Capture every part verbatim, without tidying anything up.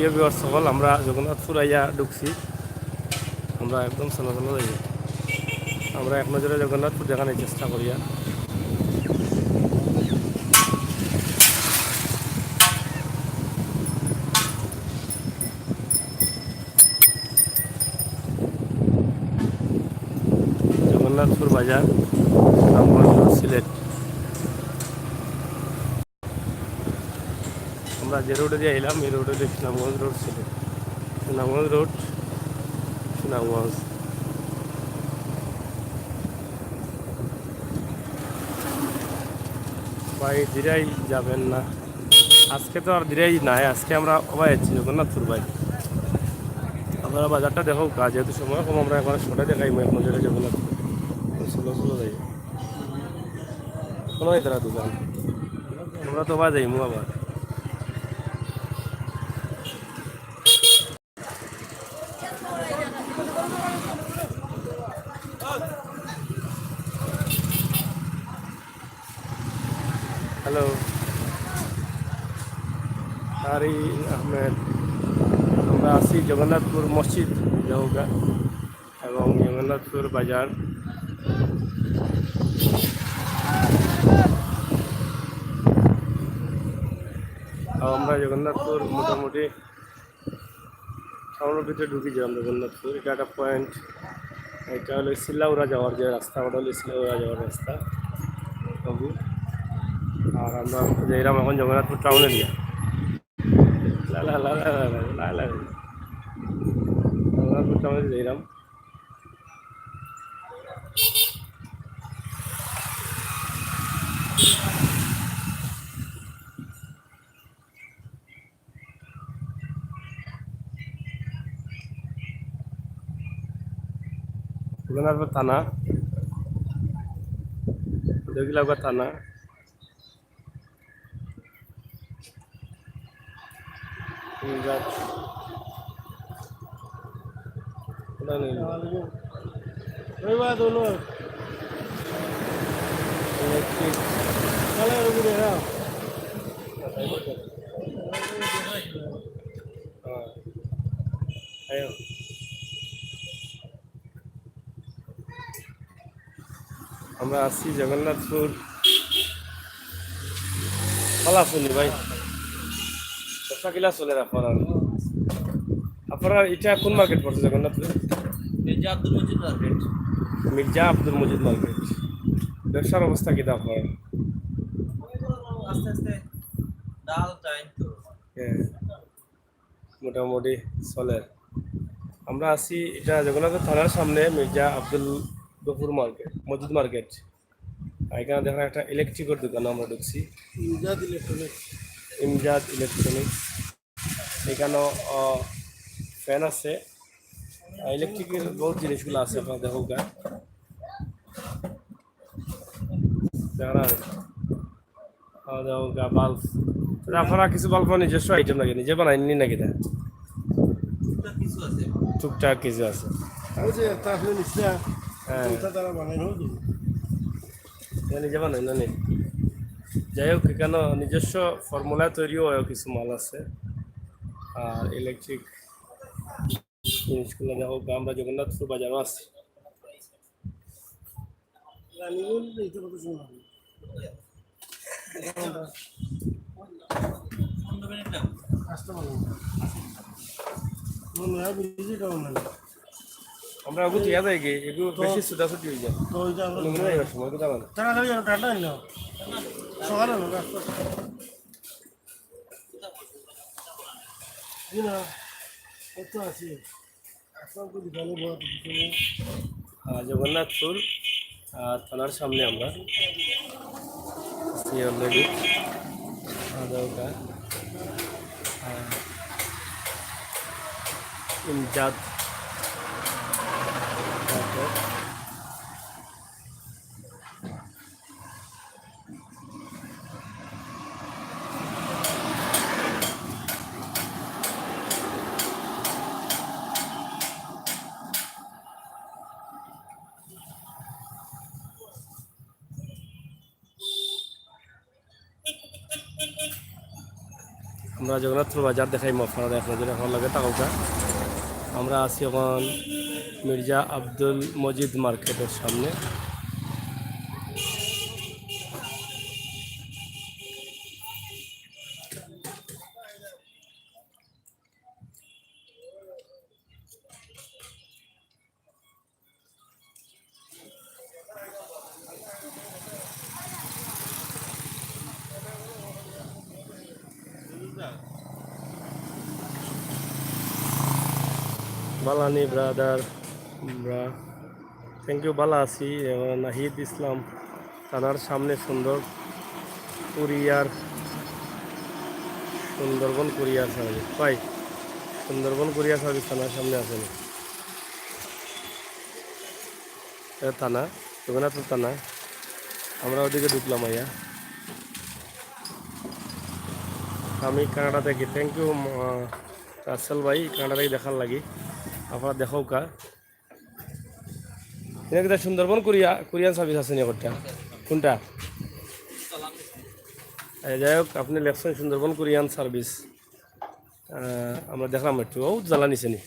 প্রিয় ভিউয়ার্স সকল, আমরা জগন্নাথপুর আইয়া ঢুকছি। আমরা একদম চলা চলা যাই। আমরা এক নজরে জগন্নাথপুর দেখানোর চেষ্টা করিয়া। জগন্নাথপুর বাজার, সুনামগঞ্জ রোড, সিলেট। আমরা যে রোডে দিয়া আইলাম, এই রোড অইলো সুনামগঞ্জ রোড, সিলেট। সুনামগঞ্জ রোড, সুনামগঞ্জ। ভাই, দিরাই যাবেন না। আজকে তো আর দিরাই নাই, আজকে আমরা ওবায় আছি জগন্নাথপুর ভাই। আপনারা বাজারটা দেখউক্কা, যেহেতু সময় কম, আমরা একবার শর্টে দেখাইমু, এক নজরে জগন্নাথপুর। চলো, চলো যাই। কোনো তারা দোকান। আমরা তো ওবায় যাইমু আবার। হ্যালো, কারি আহমেদ। আমরা আছি জগন্নাথপুর মসজিদ যাওগা এবং জগন্নাথপুর বাজার। আর আমরা জগন্নাথপুর মোটামুটি টাউনের ভিতরে ঢুকি যাই আমরা জগন্নাথপুর। এটা একটা পয়েন্ট। এটা হলো সিলাউড়া যাওয়ার যে রাস্তা, ওটা হলো সিলাউড়া যাওয়ার রাস্তা। বাবু। আর আমরা যাইরাম এখন জগন্নাথপুর টাউনে দিয়া। লা লা লা লা লা লা লা লা। জগন্নাথপুর টাউনে যাইরাম। জগন্নাথপুর থানা, দক্ষিণাগর থানা। হুম, যাক। ওটা নেই। ওই বাদ হলো। Electric। তাহলে ওই দিকে যাও। হ্যাঁ। আয়ো। আমরা আছি জগন্নাথপুর। ভালা আছইন নি ভাই? ব্যবসা কিলা চলের আপনারার? আপনারার ইটা কোন মার্কেট পড়ছে জগন্নাথপুর? মির্জা আব্দুল মজিদ মার্কেট। মির্জা আব্দুল মজিদ মার্কেট। ব্যবসার অবস্থা কিতা আপনারার? আস্তে আস্তে ডাল টাইম তো। হ্যাঁ। মোটামুটি চলের। আমরা আছি ইটা জগন্নাথপুর থানার সামনে মির্জা আব্দুল গফুর মার্কেট, মজিদ মার্কেট। আর এখানো দেখরা একটা ইলেকট্রিকর দোকানো আমরা ঢুকছি। ইমজাদ ইলেকট্রনিক্স। ইমজাদ ইলেকট্রনিক্স। এখানো, আহ, ফ্যান আছে। আহ, ইলেকট্রিকর বহুত জিনিসগুলা আছে, আপনারা দেখউক্কা। দেখরা। খাওয়া দাওয়া, গা, বাল্ব। তে আপনারা কিছু বাল্ব নিজস্ব আইটেম নাকি? নিজে বানাইন নি নাকি তা? টুকটাক কিছু আছে। টুকটাক কিছু আছে। ওই যে একটা আছে নিচটা, হ্যাঁ। ওটা তারা বানায় না, ওই যে। এটা নিজে বানাইন না নি? যাই হোক, এখানো নিজস্ব ফর্মুলা তৈরিও হয়, কিছু মাল আছে। আর ইলেকট্রিক জিনিসগুলা দেখউক্কা, আমরা জগন্নাথপুর বাজারো আছি। রানিগঞ্জ এইটা কত সময় হবে? আসতে পারবো না। মনে হয় বুঝি এটা অন্য। আমরা ওগু ঠিক আছে কি? এগু তো বেশি ছুটাছুটি হয়ে যায়। তো ওই যে আমরা অন্য কোনো যাইবার সময় কোথাও না। তাড়াতাড়ি যাও, টাটা নিও। সকালে হলো, রাস্তা। জি না, এই তো আছি। আহ, জগন্নাথপুর, আহ, থানার সামনে আমরা আছি already। খাওয়া দাওয়া, আহ, ইমজাদ। আমরা জগন্নাথপুর বাজার দেখাইমু আপনারারে, আপনারা যদি আমার লগে থাকউক্কা। আমরা আছি এখন মির্জা আব্দুল মজিদ মার্কেটের সামনে। বালা নি brother, bro। Thank you, বালা আছি। এবার নাহিদ ইসলাম, থানার সামনে সুন্দর কুরিয়ার, সুন্দরবন কুরিয়ার সার্ভিস। ভাই, সুন্দরবন কুরিয়ার সার্ভিস থানার সামনে আছে নি? এটা থানা, জগন্নাথপুর থানা। আমরা ওদিকে ঢুকলাম আইয়া। আমি কানাডা থাকি। Thank you, আহ, রাসেল ভাই, কানাডা থাকি দেখার লাগি। আপনারা দেখউক্কা। এনে কিতা সুন্দরবন কুরিয়া-, কুরিয়ান সার্ভিস আছে নি একটা? কোনটা? এ, যাই হোক, আপনি লেখছেন সুন্দরবন কুরিয়ান সার্ভিস। আহ, আমরা দেখলাম একটু, ও জ্বালা নিছে নি।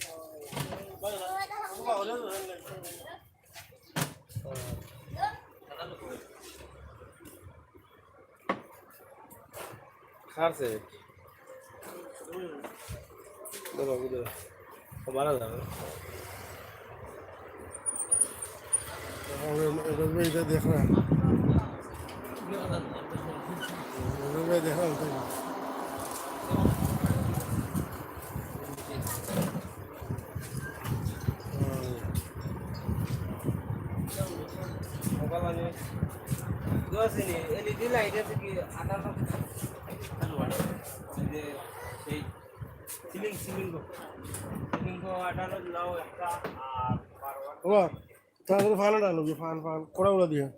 খারছে। ধরো, ধরো। ও, বাড়া যাবে। এটা দেখ না। এটা দেখ না, ওটাই। হুম। মোবাইল মানে দশ LED LED লাইট আছে কি? আঠারো এই যে এই সিলিং, সিলিং কো, সিলিং কো আঠারো লাও একটা আর বারো ওয়াট। ওবা, তাড়াতাড়ি ফান আনো, ফান, ফান, কোড়া উড়া দিয়ে।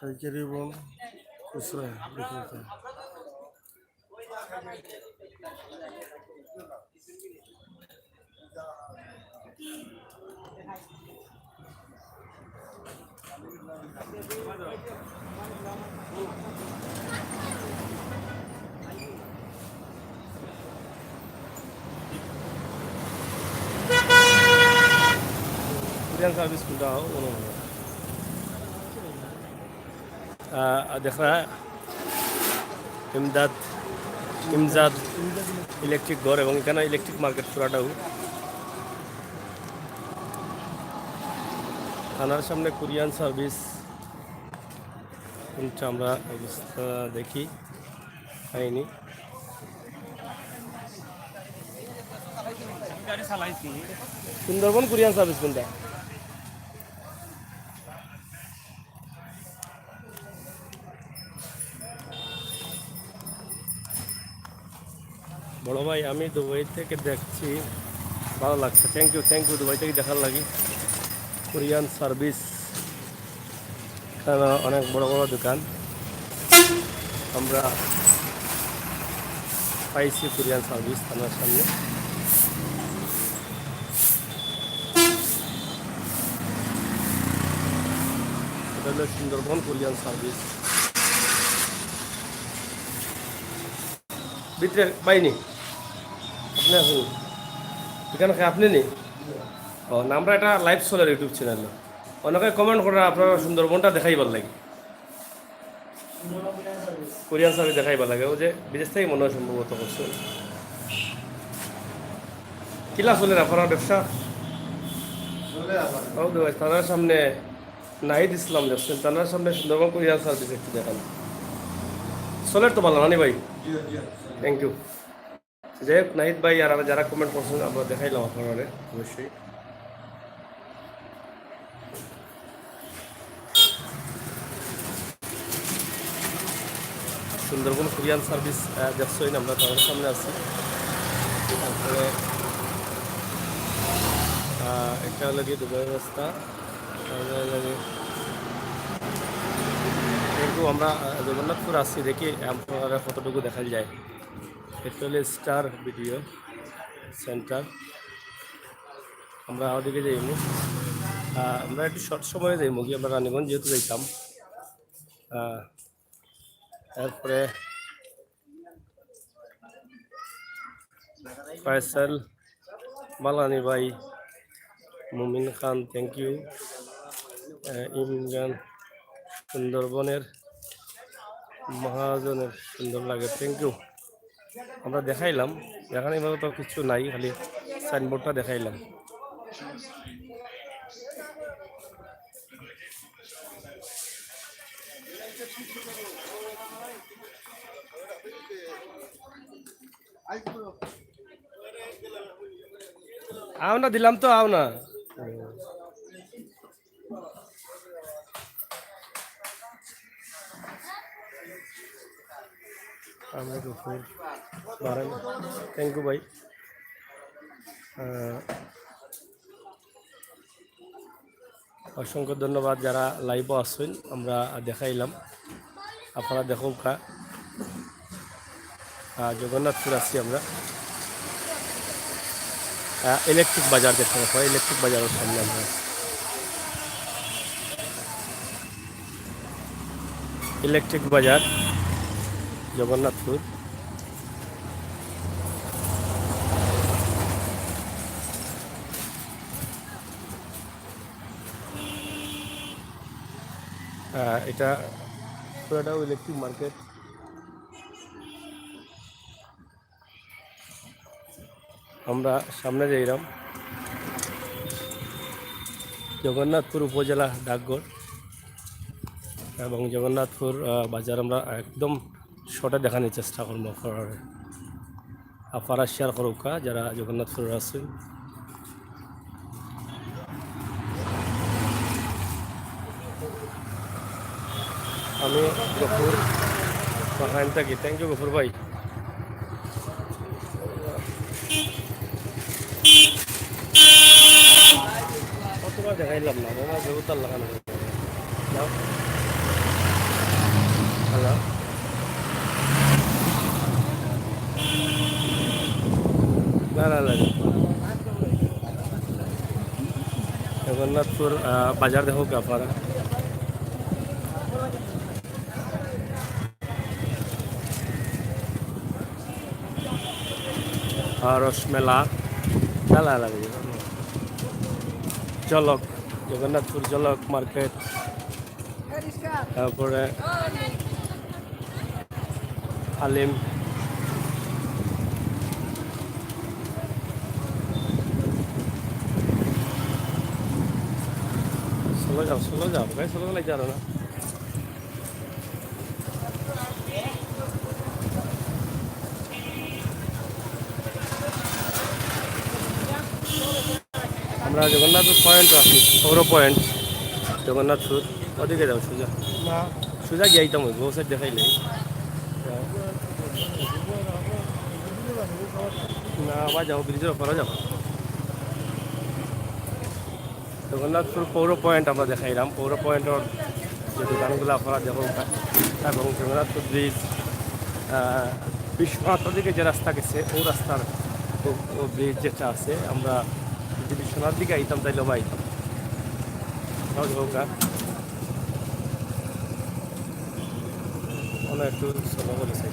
পাইকারি এবং খুচরা বিক্রেতা। কুরিয়ার সার্ভিস কোনটা? আহ, দেখরা ইমদাদ, ইমজাদ ইলেকট্রিক ঘর এবং এখানে ইলেকট্রিক মার্কেট পুরাটাও। থানার সামনে কুরিয়ান সার্ভিস কোনটা আমরা অবস্থা দেখি, পাইনি। সুন্দরবন কুরিয়ান সার্ভিস কোনটা? বড় ভাই, আমি দুবাই থেকে দেখছি, ভালো লাগছে। Thank you, thank you Dubai থেকে দেখার লাগি। কুরিয়ান সার্ভিস, এখানে অনেক বড় বড় দোকান। আমরা পাইছি কুরিয়ান সার্ভিস থানার সামনে। এটা হলো সুন্দরবন কুরিয়ান সার্ভিস। ভিতরে পাইনি। আপনি আছেন? এখানে কে আপনি নি? ও, না, আমরা এটা লাইভ চলের YouTube চ্যানেল। অনেকে কমেন্ট করে আপনারা সুন্দরবনটা দেখাইবার লাগি। কুরিয়ান সার্ভিস দেখাইবার লাগি। ও যে বিদেশ থেকে মনে হয় সম্ভবত করছে। কিলা চলের আপনার ব্যবসা? চলে আবার। ও, দুবাই, থানার সামনে নাহিদ ইসলাম লেখছেন, থানার সামনে সুন্দরবন কুরিয়ার সার্ভিস একটু দেখান। চলের তো ভালা নানি ভাই? জি, জি, জি। Thank you। যাই হোক, নাহিদ ভাই আর যারা কমেন্ট করছেন, আমরা দেখাইলাম আপনারারে অবশ্যই। সুন্দরবন কুরিয়ার সার্ভিস, আহ, দেখছেন, আমরা তাদের সামনে আছি। তারপরে, আহ, একটা হলো গিয়ে দুবাইর রাস্তা, তারপরে হলো গিয়ে তো আমরা, আহ, জগন্নাথপুর আসছি, দেখি আপনারা কতটুকু দেখা যায়। এটা হলো স্টার ভিডিও সেন্টার। আমরা ওদিকে যাইমু। আহ, আমরা একটু শর্ট সময়ে যাইমু কি, আমরা রানীগঞ্জ যেহেতু যাইতাম। আহ, এরপরে ফয়সাল, বালানি ভাই, মুমিন খান, থ্যাংক ইউ। আহ, ইমরান, সুন্দরবনের মহাজনের সুন্দর লাগে, থ্যাংক ইউ। আমরা দেখাইলাম, এখানে এভাবে তো কিছু নাই, খালি সাইনবোর্ডটা দেখাইলাম। আও না, দিলাম তো, আও না। আমরা দুপুর বারো, থ্যাংক ইউ ভাই। আহ, অসংখ্য ধন্যবাদ যারা লাইভও আছেন, আমরা দেখাইলাম, আপনারা দেখুন কা। আহ, জগন্নাথপুর আসছি আমরা। আহ, ইলেকট্রিক বাজার দেখতে পাচ্ছি, ইলেকট্রিক বাজারের সামনে আমরা। ইলেকট্রিক বাজার, জগন্নাথপুর। আহ, এটা পুরাটাও ইলেকট্রিক মার্কেট। আমরা সামনে যাইরাম জগন্নাথপুর উপজেলা ডাকঘর এবং জগন্নাথপুর, আহ, বাজার আমরা একদম শর্টে দেখানোর চেষ্টা করবো আপনারারে। আপনারা শেয়ার করুক্কা যারা জগন্নাথপুরে আছেন। আমি গফুর বাগান থাকি। থ্যাংক ইউ গফুর ভাই। কতবার দেখাইলাম না, বাবা, জোরদার লাগানো। যাও। হ্যালো। না, না, না। জগন্নাথপুর, আহ, বাজার দেখো, কাপড়। আর রসমেলা, না, না, না, না। জলক, জগন্নাথপুর জলক মার্কেট, তারপরে হালিম। চলো যাও, চলো যাও, ভাই, চলো যাও, জানো না। আমরা জগন্নাথপুর পয়েন্ট আছি, পৌর পয়েন্ট, জগন্নাথপুর। ওদিকে যাও সোজা। না। সোজা গিয়া আইতাম অইবো, ও সাইড দেখাইলে। না, আবার যাও, ব্রিজের ওপরে যাও। জগন্নাথপুর পৌর পয়েন্ট আমরা দেখাইলাম। পৌর পয়েন্টর যে দোকানগুলো আপনারা দেখুন, এবং জগন্নাথপুর ব্রিজ, আহ, বিশ্বনাথর দিকে যে রাস্তা গেছে, ও রাস্তার ও, ও ব্রিজ যেটা আছে, আমরা যদি বিশ্বনাথর দিকে আইতাম, তাইলে ওবা আইতাম। তাও হোক, আহ, অনেক একটু স্লো করেছে।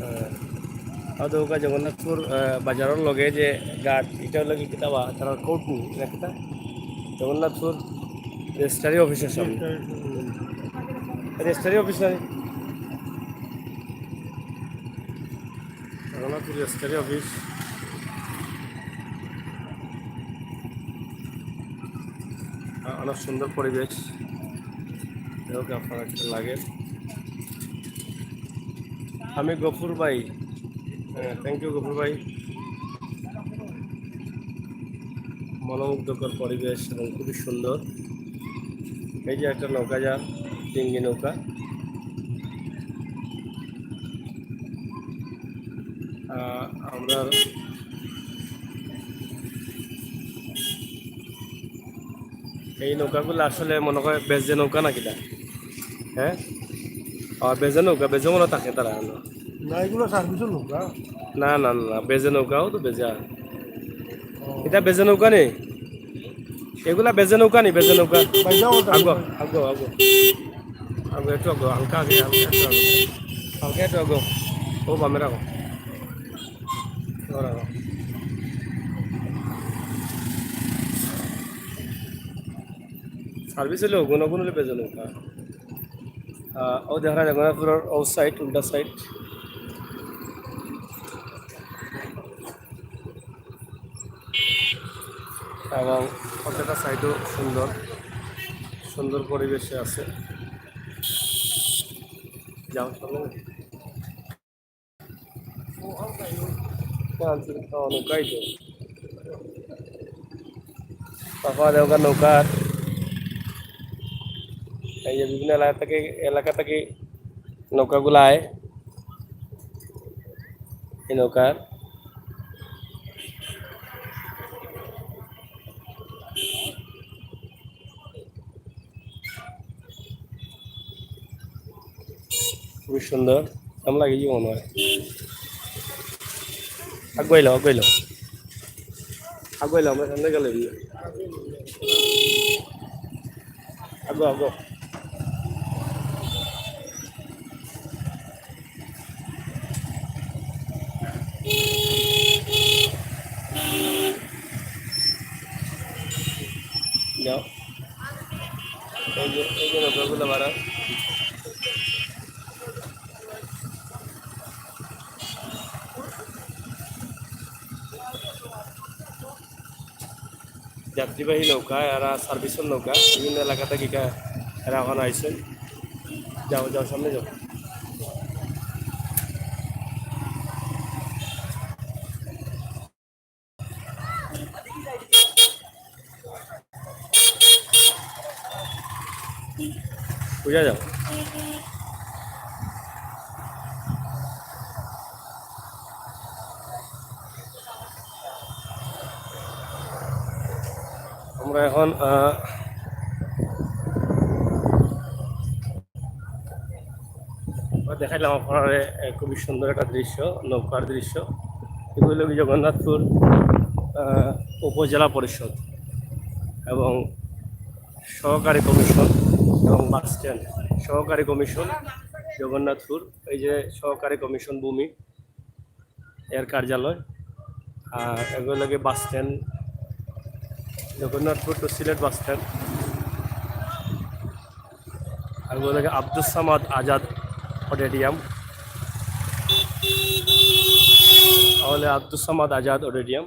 আহ, আর তো ওখানে জগন্নাথপুর, আহ, বাজারের লগে যে ঘাট, এটা হলো কি কিতা বা, তার কোর্ট নি, না কিতা? জগন্নাথপুর রেজিস্ট্রারি অফিসের সামনে। রেজিস্ট্রারি অফিস না? Jagannathpur registry office. আ-, অনেক সুন্দর পরিবেশ। যাই হোক, আপনারা একটু লাগে। আমি গফুর ভাই, হ্যাঁ, থ্যাংক ইউ গফুর ভাই। মনোমুগ্ধকর পরিবেশ এবং খুবই সুন্দর। এই যে একটা নৌকা যার, ডিঙ্গি নৌকা। আহ, আমরা এই নৌকাগুলো আসলে মনে হয় বেচে নৌকা নাকি না? হ্যাঁ? আর বেজে নৌকা, বেজে মনে থাকে তারা। না, এগুলো সার্ভিসের নৌকা। না, না, না, না, বেজে নৌকাও তো বেজা। ও। এটা বেজে নৌকা নেই? এগুলা বেজে নৌকা নেই, বেজে নৌকা। বেজা ওটা। আগো, আগো, আগো। আগো, একটু আগো, হালকা আগে, হালকা একটু আগো। হালকা একটু আগো। ও, বামে রাখো। ও, রাখো। সার্ভিস হইলে ওগুন, ওগুন হইলে বেজে নৌকা। আহ, ও দেখা যায়, জগন্নাথপুরের ও সাইড, উল্টা সাইড। এবং প্রত্যেকটা সাইডও সুন্দর, সুন্দর পরিবেশে আছে। যাও, চলো। নৌকাই তো। বাবা, দেওগা নৌকার। এই যে বিভিন্ন এলাকা থেকে, এলাকা থেকে নৌকাগুলো আয়। এই নৌকার। খুবই সুন্দর, কেমন লাগে কি মনে হয়? আগুয়াইলাম, আগুয়াইলাম, আগুয়াইলাম, আমরা সামনে গেলে আগো, আগো। যাও। এই যে, এই যে নৌকাগুলো ভাড়া। যাত্রীবাহী নৌকা, এরা সার্ভিসের নৌকা, বিভিন্ন এলাকা থেকে কা-, এরা ওখানে আইছেন। যাও, যাও, সামনে যাও। বুঝা যাও। আমরা এখন, আহ, আমরা দেখাইলাম আপনারে, আহ, খুবই সুন্দর একটা দৃশ্য, নৌকার দৃশ্য। এগুলো হলো জগন্নাথপুর, আহ, উপজেলা পরিষদ এবং সহকারী কমিশন এবং বাস স্ট্যান্ড। সহকারী কমিশন জগন্নাথপুর, এই যে সহকারী কমিশন ভূমি, এর কার্যালয়। আর এগুলো লাগে বাস স্ট্যান্ড, জগন্নাথপুর to সিলেট বাস স্ট্যান্ড। আর এগুলো লাগে আব্দুস সামাদ আজাদ অডিটোরিয়াম, তাহলে আব্দুস সামাদ আজাদ অডিটোরিয়াম।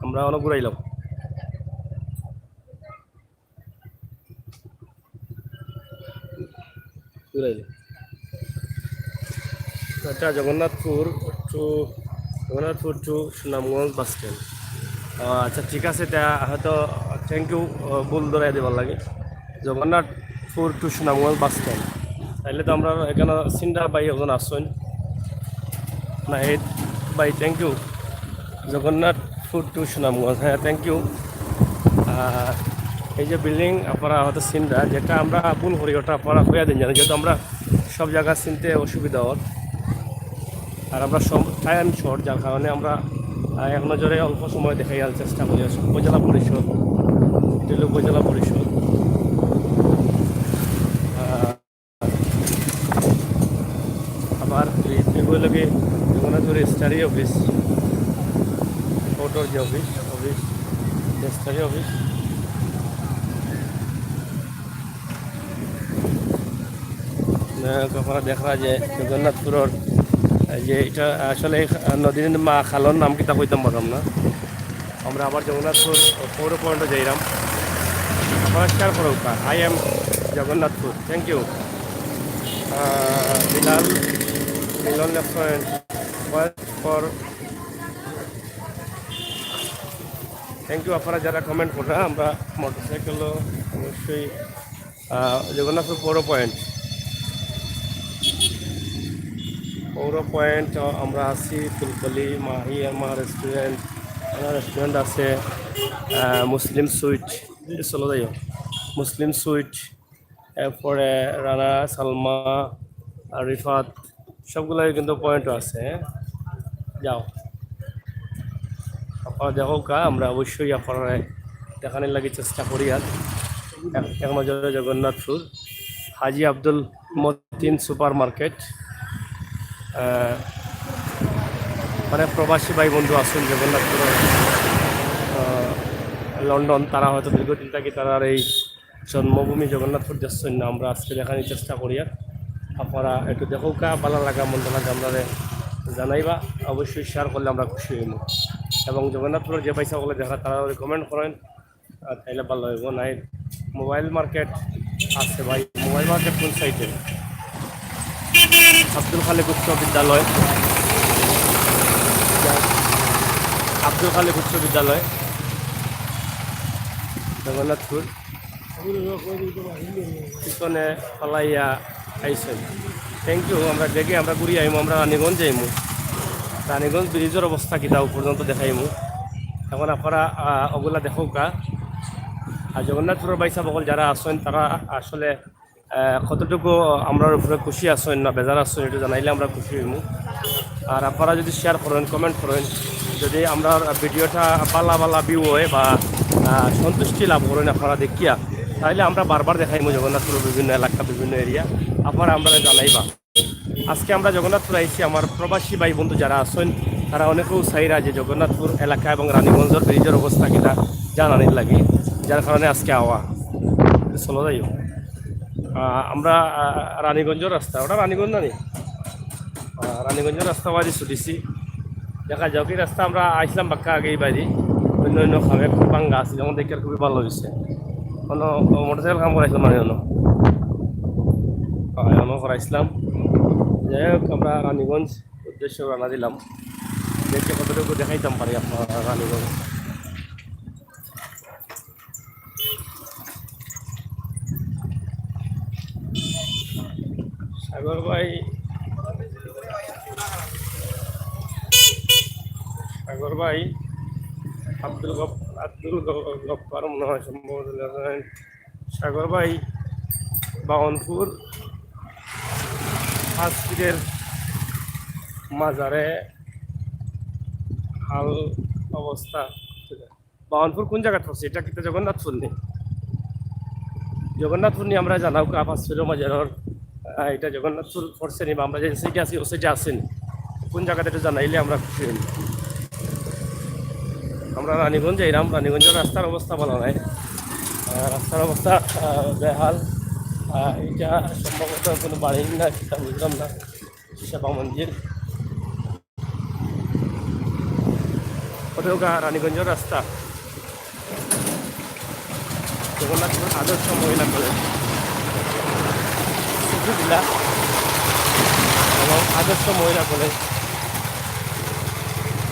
আমরা অনেক ঘুরাইলাম। ঘুরাইলে। এটা জগন্নাথপুর to, জগন্নাথপুর to সুনামগঞ্জ বাস স্ট্যান্ড। আহ, আচ্ছা, ঠিক আছে, এটা হয়তো thank you, আহ, ভুল ধরাই দেবার লাগে। জগন্নাথপুর to সুনামগঞ্জ বাস স্ট্যান্ড। তাইলে তো আমরা এখানে সিন্ডা ভাই একজন আসছেন। নাহিদ ভাই, thank you। জগন্নাথপুর to সুনামগঞ্জ, হ্যাঁ, thank you। আর এই যে বিল্ডিং আপনারা হয়তো চিনরা, যেটা আমরা ভুল করি ওটা আপনারা কইয়া দিন জানি, যেহেতু আমরা সব জায়গা চিনতে অসুবিধা হয়। আর আমরা সব টাইম শর্ট, যার কারণে আমরা, আহ, এক নজরে অল্প সময় দেখাইয়ার চেষ্টা করি। উপজেলা পরিষদ, এটা হলো উপজেলা পরিষদ। আহ, আবার এই, এগুলো লাগে, যেমন আছে রেজিস্ট্রারি অফিস, কোর্টের যে অফিস, অফিস, রেজিস্ট্রারি অফিস। না, আপনারা দেখরা যে জগন্নাথপুরের, এই যে এটা আসলে এই নদীর মা খালর নাম কিতা কইতাম পারলাম না। আমরা আবার জগন্নাথপুর পৌর পয়েন্টে যাইরাম। আপনারা শেয়ার করুন, I am Jagannathpur. Thank you। আহ, Bilal, Milan restaurant, for, thank you আপনারা যারা কমেন্ট কররা। আমরা মোটরসাইকেলও অবশ্যই, আহ, জগন্নাথপুর পৌর পয়েন্ট, পৌর পয়েন্ট, আহ, আমরা আছি ফুলকলি, মাহি, আমার রেস্টুরেন্ট, আমার রেস্টুরেন্ট আছে, আহ, মুসলিম সুইট, চলো যাইও, মুসলিম সুইট, এরপরে রানা, সালমা, আর রিফাত, সবগুলাই কিন্তু পয়েন্টও আছে, হ্যাঁ? যাও, আপনারা দেখউক্কা, আমরা অবশ্যই আপনারারে দেখানির লাগি চেষ্টা করিয়ার। এক, এক নজরে জগন্নাথপুর, হাজী আব্দুল মতিন সুপার মার্কেট, আহ, অনেক প্রবাসী ভাই বন্ধু আছইন জগন্নাথপুর, আহ, লন্ডন, তারা হয়তো দীর্ঘদিন থাকি তারার এই জন্মভূমি জগন্নাথপুর দেখছইন না, আমরা আজকে দেখানির চেষ্টা করিয়ার। আপনারা একটু দেখউক্কা, ভালা লাগা মন্দ লাগা আমরারে জানাইবা, অবশ্যই শেয়ার করলে আমরা খুশি অইমু। এবং জগন্নাথপুরর যে ভাইসাব অকলে দেখরা তারা যদি কমেন্ট করইন, আহ, তাইলে ভালা অইবো। নাই মোবাইল মার্কেট আছে ভাই, মোবাইল মার্কেট কোন সাইডে? আব্দুল খালেক উচ্চ বিদ্যালয়, আব্দুল খালেক উচ্চ বিদ্যালয়, জগন্নাথপুর। পিছনে ফালাইয়া আইছইন। Thank you। আমরা দেখি, আমরা ঘুরি আইমু, আমরা রানীগঞ্জ যাইমু। রানীগঞ্জ ব্রিজর অবস্থা কিতা পর্যন্ত দেখাইমু। এখন আপনারা, আহ, ওগুলা দেখউক্কা। আর জগন্নাথপুরর ভাইসাব অকল যারা আছইন, তারা আসলে, আহ, কতটুকু আমরার উপরে খুশি আছইন না বেজার আছইন, একটু জানাইলে আমরা খুশি অইমু। আর আপনারা যদি শেয়ার করইন, কমেন্ট করইন, যদি আমরার ভিডিওটা ভালা ভালা ভিউ অয় বা, আহ, সন্তুষ্টি লাভ করইন আপনারা দেখিয়া, তাইলে আমরা বারবার দেখাইমু জগন্নাথপুরর বিভিন্ন এলাকা, বিভিন্ন এরিয়া। আপনারা আমরারে জানাইবা। আজকে আমরা জগন্নাথপুর আইছি, আমার প্রবাসী ভাই বন্ধু যারা আছইন, তারা অনেকেউ চাইরা যে জগন্নাথপুর এলাকা এবং রানীগঞ্জর ব্রিজর অবস্থা কিতা জানানির লাগি, যার কারণে আজকে আওয়া। চলো যাই হোক। আহ, আমরা, আহ, রানীগঞ্জর রাস্তা, ওটা রানীগঞ্জ না নি? আহ, রানীগঞ্জর রাস্তা বাড়ি ছুটিছি। দেখা যাউক, এই রাস্তা আমরা আইছলাম বাক্কা আগেই বাড়ি, অন্য অন্য খামে খুব ভাঙ্গা আছিল, এখন দেখি আর খুবই ভালা অইছে। কোনো মোটরসাইকেল কাম করাইছিলাম মানে অন্য। হয়, অন্য করাইছিলাম। যাই হোক, আমরা রানীগঞ্জ উদ্দেশ্যে রওনা দিলাম। দেখি কতটুকু দেখাইতাম পারি আপনারা রানীগঞ্জ। সাগর ভাই, সাগর ভাই, আব্দুল গফ-, আব্দুল গ-, গফফার মনে হয় সম্ভবত লেখা হয়। সাগর ভাই, বাহনপুর হাসপিটের মাজারে হাল অবস্থা। বাহনপুর কোন জাগাত পড়ছে? ইটা কিতা জগন্নাথপুর নি? জগন্নাথপুর নি আমরা জানাউক্কা, পাঁচ কিলো মাজারর, আহ, ইটা জগন্নাথপুর পড়ছে নি বা আমরা যে সাইডে আছি, ও সাইডে আছে নি? কোন জাগাত একটু জানাইলে আমরা খুশি অইমু। আমরা রানীগঞ্জ যাইরাম, রানীগঞ্জর রাস্তার অবস্থা ভালা নায়। আহ, রাস্তার অবস্থা, আহ, বেহাল। আহ, ইটা সম্ভবত কোনো বাড়ি না, কিতা বুঝলাম না। সেবা মন্দির। ওটা রানীগঞ্জর রাস্তা। জগন্নাথপুর আদর্শ মহিলা কলেজ, সুজু ভিলা এবং আদর্শ মহিলা কলেজ,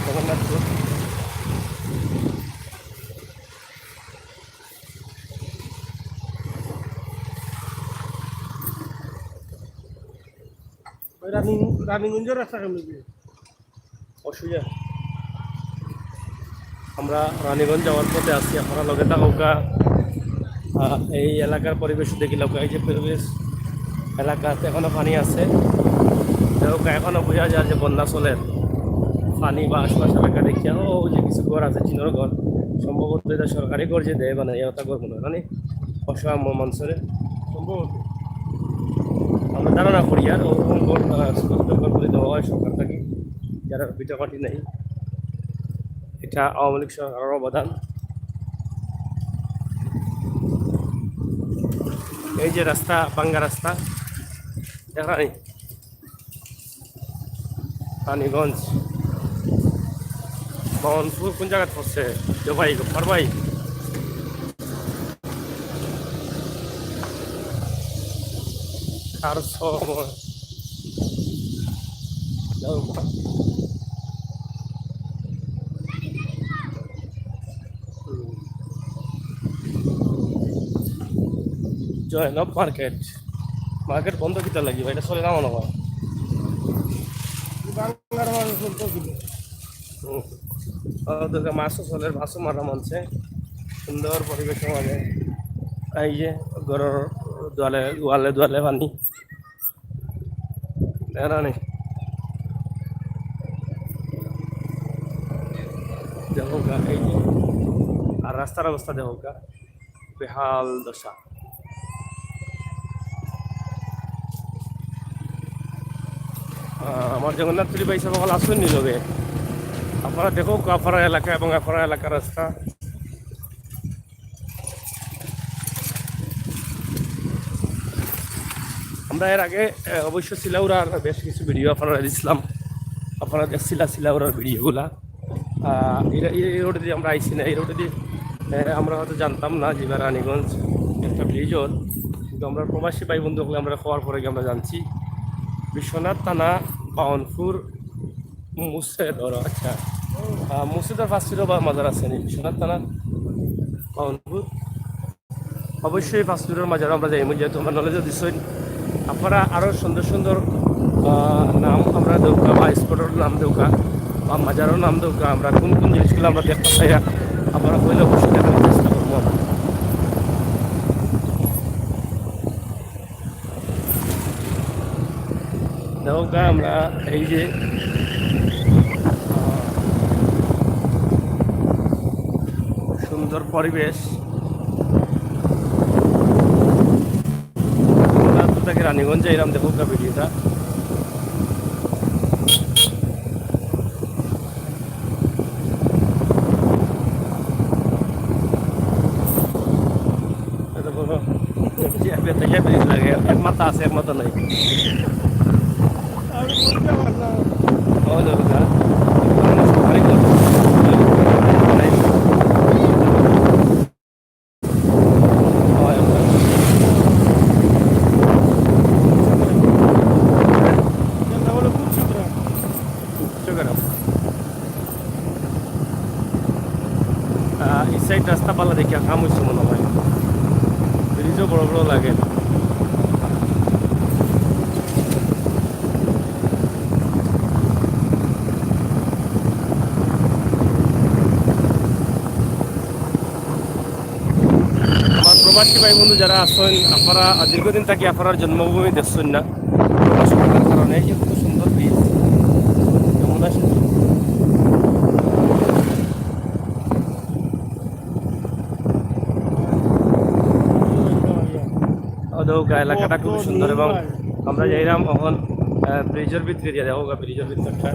জগন্নাথপুর। রানী, রানীগঞ্জর রাস্তা কেমন? অসুবিধা। আমরা রানীগঞ্জ যাওয়ার পথে আছি, আপনারা লগে থাকউক্কা। আহ, এই এলাকার পরিবেশ দেখিলাউক্কা, এই যে পরিবেশ, এলাকাত এখনো পানি আছে। দেখউক্কা, এখনো বুঝা যায় যে বন্যা চলের। পানি বা আশপাশ এলাকা দেখিয়া, ও, ওই যে কিছু ঘর আছে, টিনর ঘর, সম্ভবত এটা সরকারি ঘর যে দেয়, মানে, এটা ঘর মনে হয়, মানে, অসহায় ম-, মানুষের সম্ভবত। আমরা ধারণা করি আর ওরকম ঘর, আহ, সুন্দর ঘর করে দেওয়া হয় সরকার থাকি, যারা ভিটামাটি নেই। এটা আওয়ামী লীগ সরকারের অবদান। এই যে রাস্তা, ভাঙ্গা রাস্তা, দেখা নেই। রানীগঞ্জ, মোহনপুর কোন জাগাত পড়ছে? জোবাই, গফফার ভাই। আর সময়। জয়নব মার্কেট। মার্কেট বন্ধ কিতা লাগি বা? এটা চলে না মনে হয়। বাংলার মানুষ বলতে কি? হুম। ও, দুর্গা মাছও চলের, মাছও মারা মানছে। সুন্দর পরিবেশর মাঝে। এই যে ঘরর দুয়ালে, দুয়ালে, দুয়ালে পানি। এরা নেই। দেখো গা, এই যে, আর রাস্তার অবস্থা দেখো গা, বেহাল দশা। আহ, আমার জগন্নাথপুরী ভাই সাহেব অকল আছইন নি লগে? আপনারা দেখো গা, আপনারা এলাকা এবং আপনারা এলাকার রাস্তা। আমরা এর আগে, আহ, অবশ্য সিলাউড়ার বেশ কিছু ভিডিও আপনারা দিছিলাম, আপনারা দেখছিলা সিলাউড়ার ভিডিওগুলা। আহ, এই, এই, এই রোডে দিয়ে আমরা আইছি না, এই রোডে দিয়ে, আহ, আমরা হয়তো জানতাম না যে এবার রানীগঞ্জ একটা ব্রিজ ওর, কিন্তু আমরা প্রবাসী ভাই বন্ধু হকলে আমরা খবর পরে গিয়ে আমরা জানছি বিশ্বনাথ থানা বাহনপুর মসজিদ ওর, আচ্ছা, আহ, মসজিদের পাশে বা মাজার আছে নি বিশ্বনাথ থানা বাহনপুর। অবশ্যই পাঁচ মিনিটের মাঝে আমরা যাইমু, যেহেতু আমরা নলেজও দিছইন। আপনারা আরও সুন্দর সুন্দর, আহ, নাম আমরা দেউকা বা স্পটর নাম দেউকা বা মাজারর নাম দেউকা, আমরা কোন কোন জিনিসগুলো আমরা দেখতে চাই, আপনারা কইলে অবশ্যই দেখার চেষ্টা করবো আমরা। দেখো গা, আমরা এই যে, আহ, সুন্দর পরিবেশ, আমরা তো তাকে রানীগঞ্জ যাইলাম, দেখো গা ভিডিওটা। এটা বলো, যে বেতে গিয়ে ব্রিজ লাগে, এক মাথা আছে, এক মাথা নাই। আমি বুঝতে পারলাম। ওই দেখো গা। এটা হলো খুব সুন্দর। সুন্দর। আহ, এই সাইড রাস্তা ভালা দেখিয়া কাম অইছে মনে হয়, ব্রিজও বড় বড় লাগে। আমার প্রবাসী ভাই বন্ধু যারা আছেন, আপনারা দীর্ঘদিন থাকি আপনারার জন্মভূমি দেখছেন না, প্রবাস করার কারণে এই যে কত সুন্দর ব্রিজ, যমুনা সেতু। ও দেখো গা, এলাকাটা খুব সুন্দর এবং আমরা যাইরাম এখন, আহ, ব্রিজের ভিতরে দিয়া, দেখো গা, ব্রিজের ভিতরটা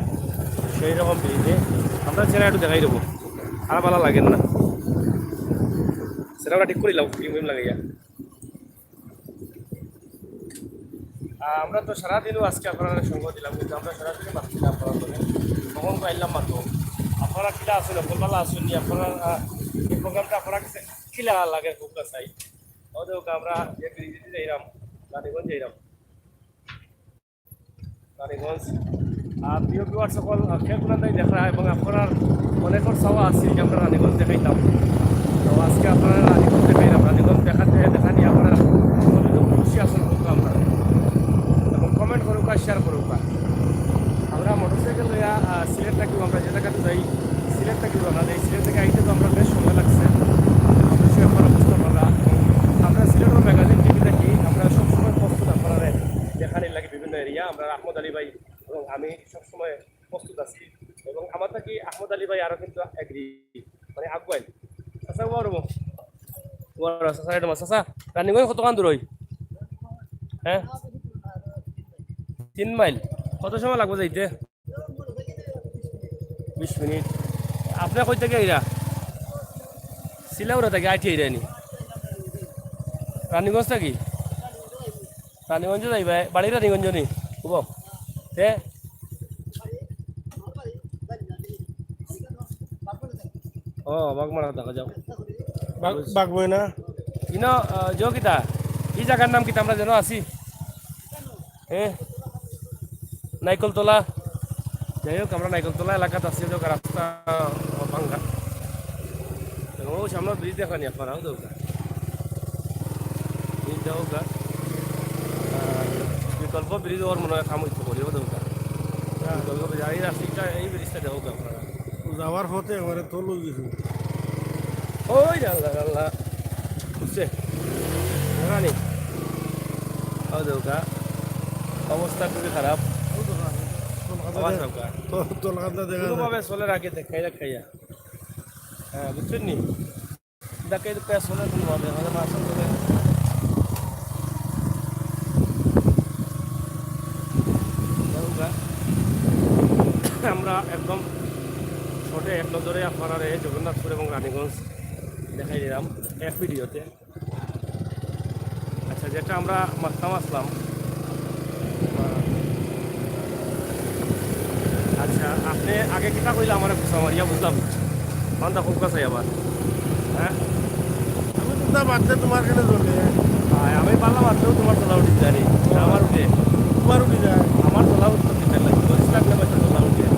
সেই রকম ব্রিজে আমরা চেহারা একটু দেখাই দেবো, আর ভালা লাগে না, সেটা আমরা ঠিক করিলাম, ক্রিম ক্রিম লাগাইয়া। আহ, আমরা তো সারাদিনও আজকে আপনারা সঙ্গ দিলাম, কিন্তু আমরা সারাদিনও বাঁচছিলাম আপনারা বলে। তখন তো আইলাম মাত্র। আপনারা কিলা আছেন, অকল ভালা আছেন নি? আপনারা, আহ, এই প্রোগ্রামটা আপনারা কাছে কিলা লাগে, খুব চাই। ওদের ওকে আমরা যে ব্রিজে যাইলাম, রানীগঞ্জ যাইলাম। রানীগঞ্জ। আর প্রিয় ভিউয়ার সকল, আহ, খেলগুলো তাই দেখা এবং আপনার অনেকের চাওয়া আছে যে আমরা রানীগঞ্জ দেখাইতাম। তো আজকে আপনারা রানীগঞ্জ দেখাইলাম, রানীগঞ্জ দেখাতে দেখানি আপনারা খুশি আছেন বলতো আমরা। এবং কমেন্ট করুকা, শেয়ার করুকা। আমরা মোটরসাইকেল লইয়া, আহ, সিলেট থাকি আমরা যে জায়গাতে যাই, সিলেট থাকি রওনা দেই। সিলেট থেকে আইতে তো আমরা বেশ সময় লাগছে, অবশ্যই আপনারা বুঝতে পাররা। আমরা সিলেটের ম্যাগাজিন টিভি থাকি, আমরা সবসময় প্রস্তুত আপনারা দেখানি লাগে বিভিন্ন এরিয়া। আমরা আহমদ আলী ভাই এবং আমি সবসময় প্রস্তুত আছি। এবং আমার থাকি আহমদ আলী ভাই আরো কিন্তু এগিয়ে, মানে, আগুয়াইল। আচ্ছা, ওয়ার ওয়ার, আচ্ছা, সাইড মাছ, আচ্ছা, রানিং কতক্ষণ দূর হয়? হ্যাঁ, তিন মাইল। কত সময় লাগবে যাইতে? বিশ মিনিট। আপনি কই থাকি আইরা? সিলাউড়া থাকি আইটি আইরা নি? রানীগঞ্জ থাকি? রানীগঞ্জ যাইবা? বাড়ি রানীগঞ্জ নি? খুব। তে? ও, বাগমারা দেখা যাও। বাগ-, বাগময় না? ইনো, আহ, জো কিতা? ই জাগার নাম কিতা? আমরা যেন আছি। হ্যাঁ, নাইকলতলা। যাই হোক, আমরা নাইকলতলা এলাকাত আছি, দেখো রাস্তা ভাঙ্গা। এবং ওই সামনে ব্রিজ দেখানি আপনারা, ওই দেখো। ব্রিজ দেখো গা। আহ, বিকল্প ব্রিজ ওর মনে হয় কাম হইতে পারে, ওই দেখো গা। হ্যাঁ। বিকল্প ব্রিজ, এই রাস্তাটা, এই ব্রিজটা দেখো গা আপনারা। যাওয়ার পথে একবারে তল হয়ে গেছে। ওই রে আল্লাহ, আল্লাহ। বুঝছে? জানি। অবস্থা খুবই খারাপ। আওয়াজ হোক। কোনোভাবে চলে রাখে দেখাইয়া খাইয়া। হ্যাঁ, বুঝছেন নি? দেখে তো পেছনে কোনোভাবে, মানে মাছ ধরে। আমরা একদম শর্টে এক নজরে আপনারারে জগন্নাথপুর এবং রানীগঞ্জ দেখাই দিলাম এক ভিডিওতে। আচ্ছা, যেটা আমরা মারতাম আসলাম, আহ, আচ্ছা, আপনি আগে কিতা কইলা আমারে গুছা মারিয়া বুঝলাম না। পান্তা খুব কাছে আবার, হ্যাঁ? আমি তো তা বাদ দে, তোমার কেন চলে? আয়, আমি পাল্লা মারতেও তোমার তলা উঠি জানি, আমার উঠে। তোমার উঠে যায়। আমার তলা উঠতে দিতে লাগে, দশ লাখ টাকা তলা উঠে।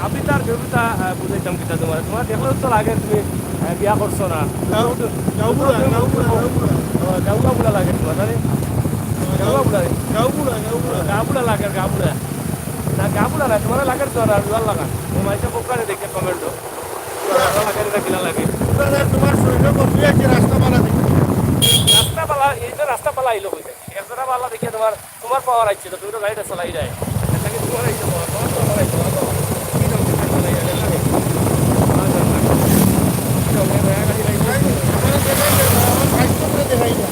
আমি তার বেহুদা, আহ, বুঝাইতাম কিতা তোমার? তোমার দেখলে তো লাগে তুমি, আহ, বিয়া করছো না। গাউ-, গাউবুড়া, গাউবুড়া, গাউবুড়া। আহ, গাউবুড়া লাগে তোমার, জানি? গাউবুড়া লাগে। গাউবুড়া, গাউবুড়া। গাউবুড়া লাগে, গাউবুড়া। না, গাউবুড়া না, তোমার লাগে তো না, রুয়াল লাগা। ও মাইসা কোকারে দেখে comment। তোমার লাগে না, কিলা লাগে? তোমার শরীরে কত আছে রাস্তা বালা দেখি। রাস্তা বালা, এই তো রাস্তা বালা আইলো কইতে। একজোড়া বালা দেখিয়া তোমার তোমার পাওয়ার আইছে তো, তুমি তো গাড়িটা চালাই যায়। এটা কি তোমার আইছে পাওয়ার? তোমার তো পাওয়ার আইছে, তোমার তো কি রকম চালাই যায়, জানো নি? আচ্ছা, আচ্ছা। কি রকম, গাড়ি গাড়ি নাই। আমার দেখাই যায় না, আমার ভাই তো দেখাই যায়।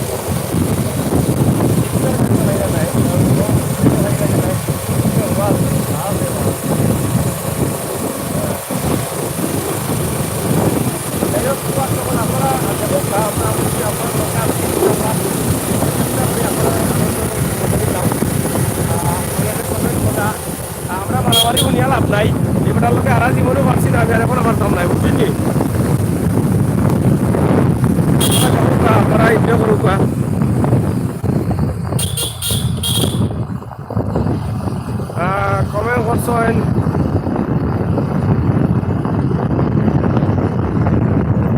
চালাই যায় না, চালাই যায় না। আমরা মারামারি হুনিয়া লাভ নাই। এই বেটার লগে আর জীবনে পারছি না, আমি আর এখন পারতাম না, বুঝছেন নি? আপনারা এনজয় করুক। আহ, comment করছেন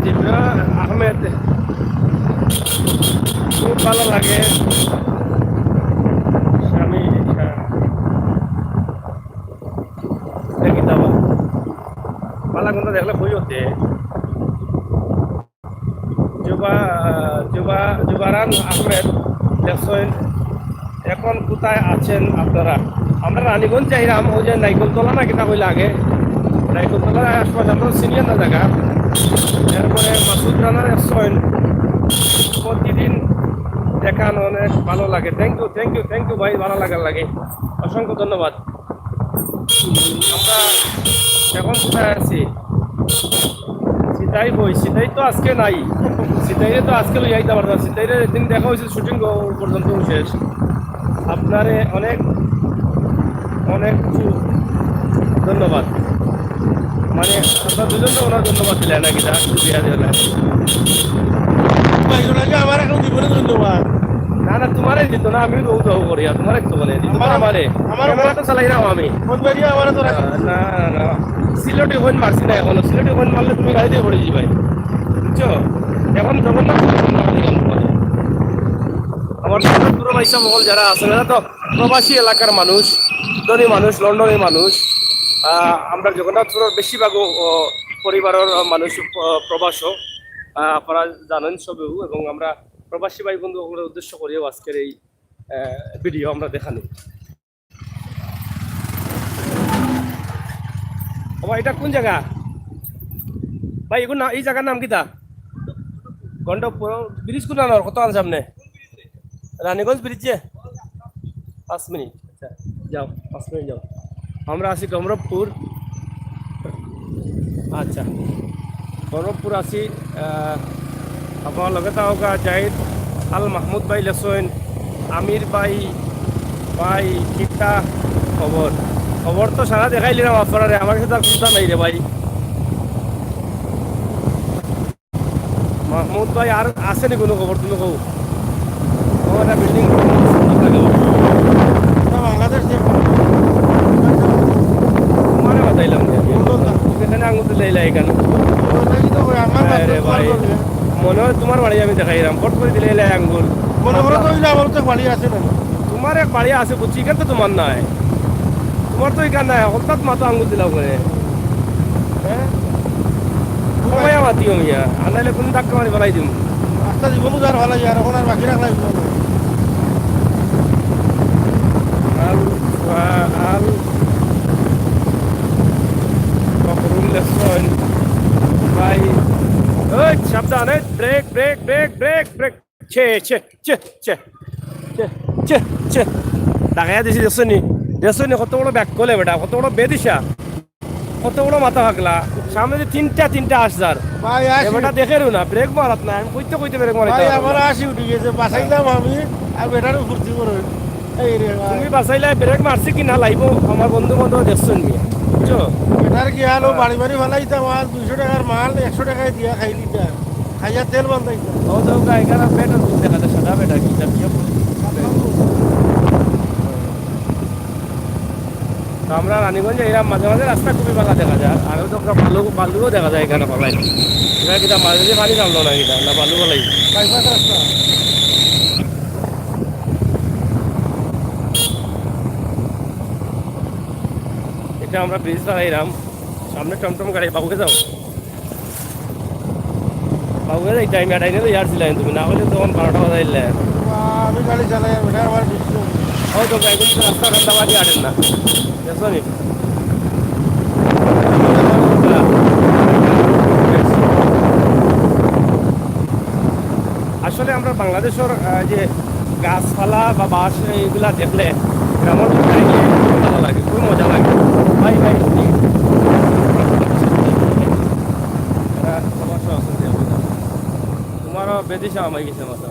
জিবরা আহমেদ, খুব ভালো লাগে। স্বামী, দেখি তো আবার। ভালা কোনটা দেখলে বই হতে। জুবা-, জুবা-, জুবারান আহমেদ লেখছেন, "এখন কোথায় আছেন আপনারা?" আমরা রানীগঞ্জ যাইরাম, ওই যে নাইকলতলা না কিতা কইলা আগে, নাইকলতলার আশপাশ আমরা চিনিয়ার না জাগা। এরপরে মাসুদ রানা লেখছেন, "প্রতিদিন দেখান, অনেক ভালো লাগে।" Thank you, thank you, thank you ভাই, ভালা লাগার লাগি অসংখ্য ধন্যবাদ। আমরা এখন কোথায় আছি? সিতাই কই? সিতাই তো আজকে নাই। সিতাইরে তো আজকে লইয়া আইতাম পারতাম। সিতাইরে একদিন দেখা হয়েছিল, shooting পর্যন্ত শেষ। আপনারে অনেক, অনেক কিছু ধন্যবাদ। মানে, আপনারা দুজন তো ওনার ধন্যবাদ দিলেন নাকি? তা একটু দিয়া দিলেন। ভাই, ওনাকে আমার এখন জীবনে ধন্যবাদ। না, না, তোমারে দিত না, আমি রোজ রোজ করি, আর তোমারে তো বলে দিত না, আমার, আমারে। আমার ক্যামেরা তো চালাই রাখো আমি। কোন বেরিয়ে আমার তো রাখো। না, না, না। সিলেটি হইন মারছি না এখনো। সিলেটি হইন মারলে তুমি গাড়ি দিয়ে পড়ে যাবে। বুঝছো? এখন জগন্নাথ আমার জগন্নাথপুরের ভাই সাহেব সকল যারা আছেন, এরা তো প্রবাসী এলাকার মানুষ, ধনী মানুষ, লন্ডনের মানুষ। আহ, আমরা জগন্নাথপুরের বেশিরভাগ, ও, পরিবারের মানুষ, আহ, প্রবাসও। আহ, আপনারা জানেন সবেও, এবং আমরা প্রবাসী ভাই বন্ধু সকলের উদ্দেশ্য করিও আজকের এই, আহ, ভিডিও আমরা দেখানি। ও ভাই, এটা কোন জায়গা? ভাই, এগুন না, এই জায়গার নাম কিতা? গণ্ডকপুর ব্রিজ কোন জানো? কত আছে সামনে? রানীগঞ্জ ব্রিজ যে? পাঁচ মিনিট। আচ্ছা, যাও, পাঁচ মিনিট যাও। আমরা আছি গৌরবপুর। আচ্ছা, গৌরবপুর আছি। আহ, আপনার লগে তা হোক জাহিদ আল মাহমুদ ভাই লেসইন। আমির ভাই, ভাই, কিতা খবর? খবর তো সারা দেখাইলিলাম আপনারারে, আমার কাছে তো আর কুন্তা নাই রে ভাই। মাহমুদ ভাই, আর আছে নি কুনু খবর? তুমি কও। ও, এটা বিল্ডিং সুন্দর লাগে। না, বাংলাদেশ যে তোমারে বাতাইলাম না। সুন্দর না। এখানে আঙুল দিলে এলাই কেন? ওটাই তো কই, আমার আরে বাপের ভাই, তোমার বলবে। মনে হয় তোমার বাড়ি আমি দেখাইলাম, ফট করে দিলে এলাই আঙ্গুল। মনে করো তো ওই যে আমার তো বাড়ি আছে না। তোমার এক বাড়ি আছে বুঝছি, এখান তো তোমার নাই। তোমার তো এখান নাই, হঠাৎ মাথা আঙ্গুল দিলাও করে। হ্যাঁ? কমাইয়া মাতিও মিয়া, আর নাইলে কোন ধাক্কা মারি ফেলাই দিমু। রাস্তা জীবনও যার ভালো আর এখন আর বাকি রাখলাই জীবন। আল, আল, ফখরুল লেসন, ভাই। ওই, সাবধান, এই, brake, brake, brake, brake, brake. ছে, ছে, ছে, ছে। ছে, ছে, ছে। লাগাইয়া দিছি, দেখছো নি? দেখছো নি? কত বড় ব্যাক করলে বেটা, কত বড় বেদিশা, কত বড় মাথা ফাকলা। সামনে যে তিনটা, তিনটা আস যার। ভাই, আশি। এ বেটা দেখেরও না, ব্রেক মারাত না। আমি কইতে কইতে ব্রেক মারাইতে ভাই, পারলাম আমার না। আশি উঠি গেছে, বাঁচাইলাম আমি, আর বেটারও ফুর্তি করে। এই রে ভাই। তুমি বাঁচাইলে ব্রেক মারছি কি না লাইবো, আমার বন্ধু বান্ধব দেখছো নি, বুঝছো? বেটার কি হাল, ও হ্যাঁ। বাড়ি বাড়ি ফালাইতাম, আর দুইশো টাকার মাল একশো টাকায় দিয়া খাই দিতাম। খাইয়া তেল বান্ধাইতাম। ও তো গায়ে খারাপ বেটার দেখা যায়, সাদা বেটা কি, তার কি হবে? তো আমরা রানীগঞ্জে এরকম মাঝে মাঝে রাস্তা খুবই ভালো দেখা যায়, আর ওই তো একটা বালু, বালুও দেখা যায় এখানে পালাই। এটা কিতা মাঝে দিয়ে পানি নামলো না, এটা না বালু ফালাই। বাইপাস রাস্তা। এটা আমরা ব্রিজ লাগাইলাম, সামনে টমটম গাড়ি, বাবুকে যাও। বাবুকে যাই, টাইম আটাই নিয়ে তো ইয়ার ছিলাম তুমি, না হলে তখন বারোটা বাজাইলে। আমি গাড়ি চালাই, আর ওটা আমার বেশি জরুরি। ওই তো গাড়ি কিন্তু রাস্তা ঠান্ডা বাড়ি আটেন না, দেখছো নি? আসলে আমরা বাংলাদেশের, আহ, যে গাছপালা বা বাঁশ এইগুলা দেখলে গ্রামের দিকে আইলে খুব ভালো লাগে, খুব মজা লাগে। ভাই, ভাই, এরা তোমার সব আছে যে হবে না। তোমারও বেদিশা আমায় গেছে মাথা।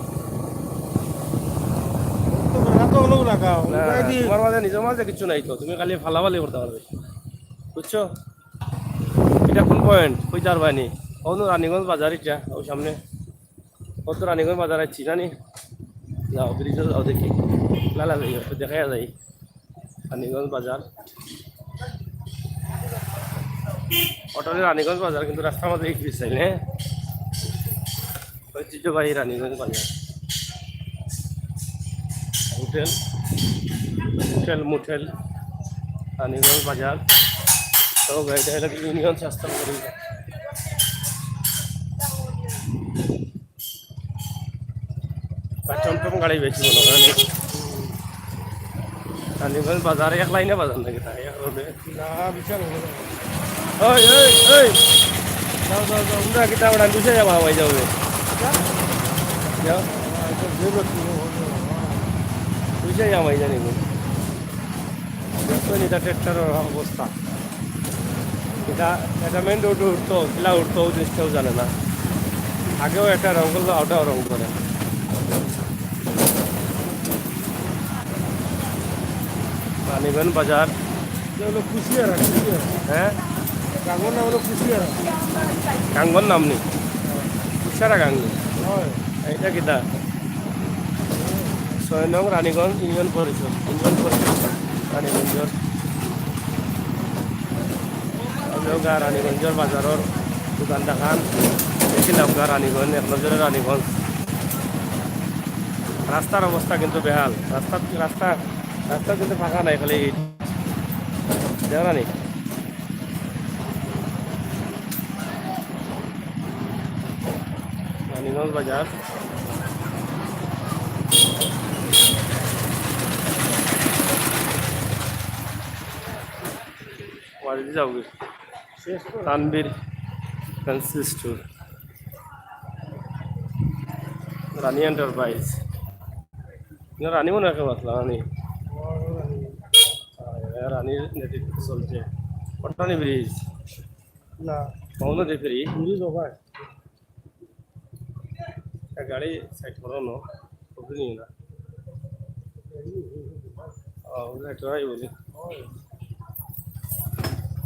তো বেড়া তো হলেও লাগাও। না, না, উপায় না, দিয়ে তোমার মাঝে নিজের মাঝে কিচ্ছু নাই তো, তুমি খালি ফালাফালি করতে পারবে, বুঝছো? এটা কোন পয়েন্ট? কই যার বানি? ও, রানীগঞ্জ বাজার এটা, ওই সামনে। কত রানীগঞ্জ বাজার আছি জানি। যাও, ব্রিজে যাও দেখি। লালা যাই, একটু দেখাইয়া যাই। রানীগঞ্জ বাজার। ওটা হলো রানীগঞ্জ বাজার, কিন্তু রাস্তার মাঝে এই ব্রিজ চাইলে, হ্যাঁ? ঐতিহ্যবাহী রানীগঞ্জ বাজার। হোটেল, হোটেল, মোটেল, রানীগঞ্জ বাজার। তো গাড়িটা হলো ইউনিয়ন স্বাস্থ্য করি। আর টমটম গাড়ি বেশি মনে হয় না। রানীগঞ্জ বাজার এক লাইনে বাজার নাকি তাই এক রোডে? না, বিশাল বড়। ওই, ওই, ওই। যাও, যাও, যাও। তোমরা কিতা ওটা দুশো যাবা, হয়ে যাবে। আচ্ছা। যাও। আচ্ছা, যে লোক কি বলবো? দুশো যাবা, এই জানি। দেখো, এটা ট্রাক্টরের অবস্থা। এটা, এটা মেইন রোড উঠতো, কিলা উঠতো, ও জিনিসটাও জানে না। আগেও একটা রং করলো, ওটাও রং করে। রানীগঞ্জ বাজার। এটা হলো কুশিয়ারা, কুশিয়ারা। হ্যাঁ? গাঙ্গর নাম হলো কুশিয়ারা। গাঙ্গর নাম নেই? কুশিয়ারা গাঙ্গ। হয়। এটা কিতা? ছয় নং রানীগঞ্জ ইউনিয়ন পরিষদ, ইউনিয়ন পরিষদ রানীগঞ্জর। আমরা রানীগঞ্জর বাজারর দোকান দেখান, দেখিলাম গা রানীগঞ্জ, এক নজরে রানীগঞ্জ। রাস্তার অবস্থা কিন্তু বেহাল, রাস্তা, রাস্তা, রাস্তা কিন্তু ফাঁকা নাই, খালি ইট। দেখো না নি? রানীগঞ্জ বাজার। বাড়িতে যাবো কি? Tanvir fancy store. Rani enterprise. না, রানী মনে হয় কেউ আসলো, রানী। হ্যাঁ, রানীর নেতৃত্বে চলছে। পট্টানি ব্রিজ। না। মহানদী ফেরি। Bridge over. গাড়ি সাইড করানো, ওখানে না। ও, ওগুলো একটু হয় বলি।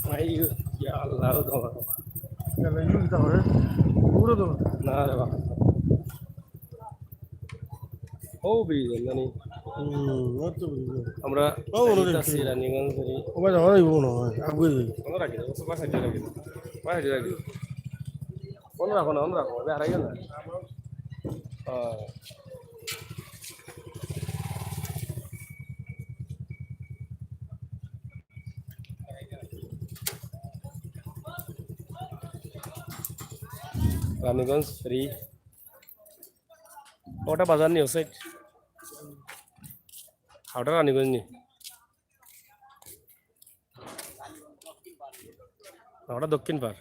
ভাই, ইয়া আল্লাহ, ও তো আমার। কেন, ইগুলো কিতা করে? পুরো তো। না রে বাবা। ও ব্রিজ, মানে, হুম, ও তো ব্রিজ। আমরা ও, ওরা আছি দেখি। রানীগঞ্জ ধরি। ও ভাই, ওরাই ও নয়, আগুয়ে যাই। ওরা রাখি দাও, ওরা রাখি দাও। ওরা রাখি দাও। ওরা রাখো না, ওরা রাখো, ওরা হারাই গেল। হ্যাঁ। রানীগঞ্জ ফেরি। ওটা বাজার নি, ও সাইড। ওটা রানীগঞ্জ নি। ওটা দক্ষিণ পার।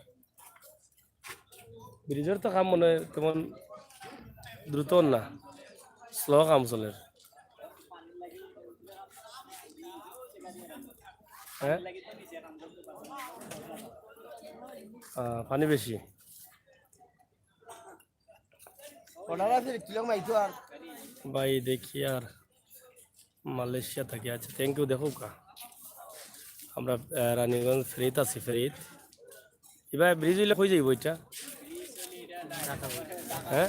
ব্রিজের তো কাম মনে হয় তেমন দ্রুত না, স্লো কাম চলের। হ্যাঁ? আহ, পানি বেশি। ভাই, দেখি আর মালয়েশিয়া থাকি। আচ্ছা, thank you। দেখো কা, আমরা, আহ, রানীগঞ্জ ফেরিত আছি, ফেরিত। এবার ব্রিজ হইলে কই যাইব এটা? হ্যাঁ,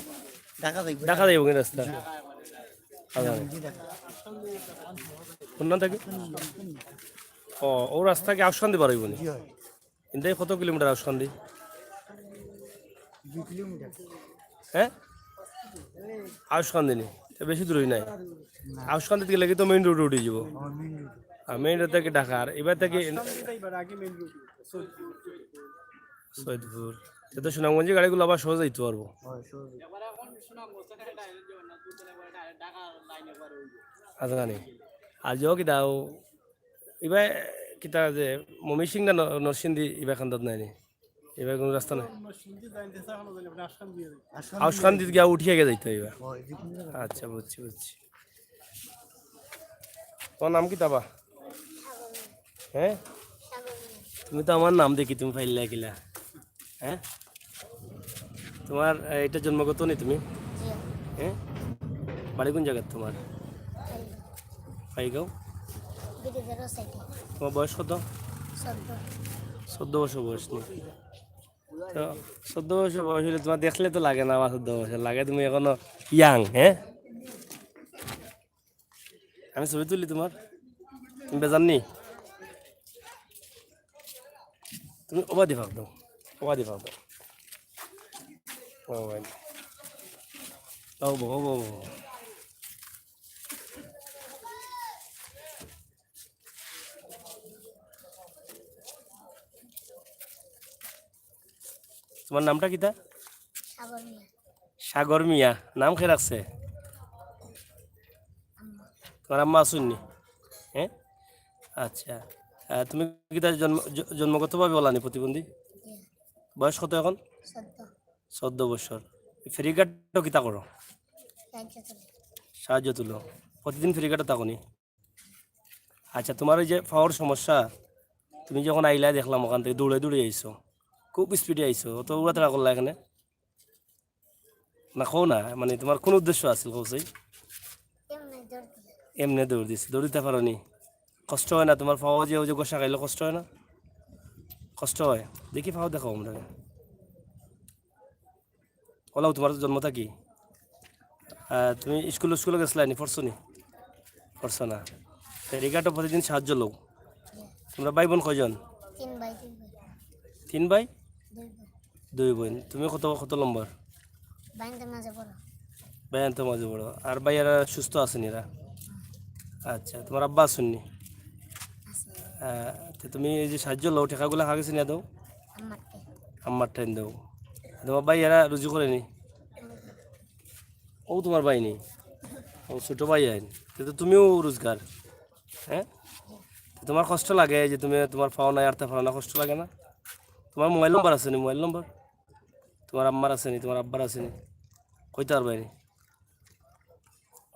ঢাকা যাইব। ঢাকা যাইব কি রাস্তা? আচ্ছা। কোন নাম থাকি? ও, ও রাস্তা কি আউশকান্দি বার হইব নি? এটাই কত কিলোমিটার আউশকান্দি? দুই কিলোমিটার। হ্যাঁ, আউশকান্দি নি, তো বেশি দূরই নাই। আউশকান্দি থেকে লাগি তো মেইন রোড উঠে যাব। আর মেইন রোড থেকে ঢাকা, আর এবার থেকে সৈয়দপুর। এটা তো সুনামগঞ্জে গাড়িগুলো আবার সহজে যাইতে পারবো। আচ্ছা, জানি। আর যাও কি দাও, এবার কিতা যে ময়মনসিংহ না ন-, নরসিংদী, এবার কান্দাত নাই নি? এবার কোনো রাস্তা নাই। আউশকান্দি গিয়া উঠিয়া গিয়া যাইতে হইবা। আচ্ছা, বুঝছি, বুঝছি। তোমার নাম কিতা বা? হ্যাঁ, তুমি তো আমার নাম দেখি তুমি পাইলা কিলা। হ্যাঁ, তোমার, আহ, এটা জন্মগত নি তুমি? হ্যাঁ, বাড়ি কোন জায়গার তোমার? পাইগাঁও। তোমার বয়স কত? চোদ্দ। চোদ্দ বছর বয়স নি? তো চোদ্দ বছর বয়স হইলে তোমার দেখলে তো লাগে না আমার চোদ্দ বছর, লাগে তুমি এখনো ইয়াং। হ্যাঁ, আমি ছবি তুলি তোমার, তুমি বেজার নি? তুমি ওবা দি ভাগ দাও, ওবা দি ভাগ দাও। ও ভাই, ও বো, ও বো, ও বো। তোমার নামটা কিতা? সাগর মিয়া। সাগর মিয়া, নাম কে রাখছে? আম্মা। তোমার আম্মা আছইন নি? হ্যাঁ, আচ্ছা। আহ, তুমি কিতা জন্ম, জ-, জন্মগতভাবে অলা নি প্রতিবন্ধী? জি। বয়স কত এখন? চোদ্দ। চোদ্দ বছর। ফেরিঘাটো কিতা করো? সাহায্য তুলি। সাহায্য তুলো। প্রতিদিন ফেরিঘাটো থাকো নি? আচ্ছা, তোমার ওই যে পাওর সমস্যা, তুমি যখন আইলা দেখলাম ওখান থেকে দৌড়ে দৌড়ে আইছো, খুব স্পিডে আইছো, অত উড়াতাড়া করলা এখানে? না, কও না, মানে তোমার কোন উদ্দেশ্য আছিল, কও চাই? এমনি দৌড় দিছি। দৌড় দিতে পারো নি? কষ্ট হয় না তোমার পাও যে ওই যে ঘষা খাইলে কষ্ট হয় না? কষ্ট হয়। দেখি পাও দেখাও আমরা। ওলাও তোমার জন্ম থাকি। আহ, তুমি স্কুল, স্কুলে গেছিলা নি, পড়ছো নি? পড়ছো না। ফেরিঘাটো প্রতিদিন সাহায্য লও। তোমরা ভাই বোন কয়জন? তিন ভাই, দুই বোন। তিন ভাই? দুই বোন। দুই বোন। তুমি কত, কত নম্বর? ভাইয়ান্তর মাঝে বড়। ভাইয়ান্তর মাঝে বড়। আর ভাইয়ারা সুস্থ আছইন এরা? আচ্ছা, তোমার আব্বা আছইন নি? আছে। আহ, তো তুমি এই যে সাহায্য লও, টেকাগুলা কার গেছে নিয়া দেও? আম্মারতে। আম্মারতে দেও। তোমার ভাইয়ারা রুজি করে নি? ও তোমার ভাই নি? ও ছোট ভাই আইন। তো তুমিও রোজগার, হ্যাঁ? তো তোমার কষ্ট লাগে যে তুমি তোমার পাও নাই, আটতে পারো না, কষ্ট লাগে না? তোমার মোবাইল নম্বর আছে নি? মোবাইল নম্বর তোমার আম্মার আছে নি, তোমার আব্বার আছে নি? কইতে পারবায় নি?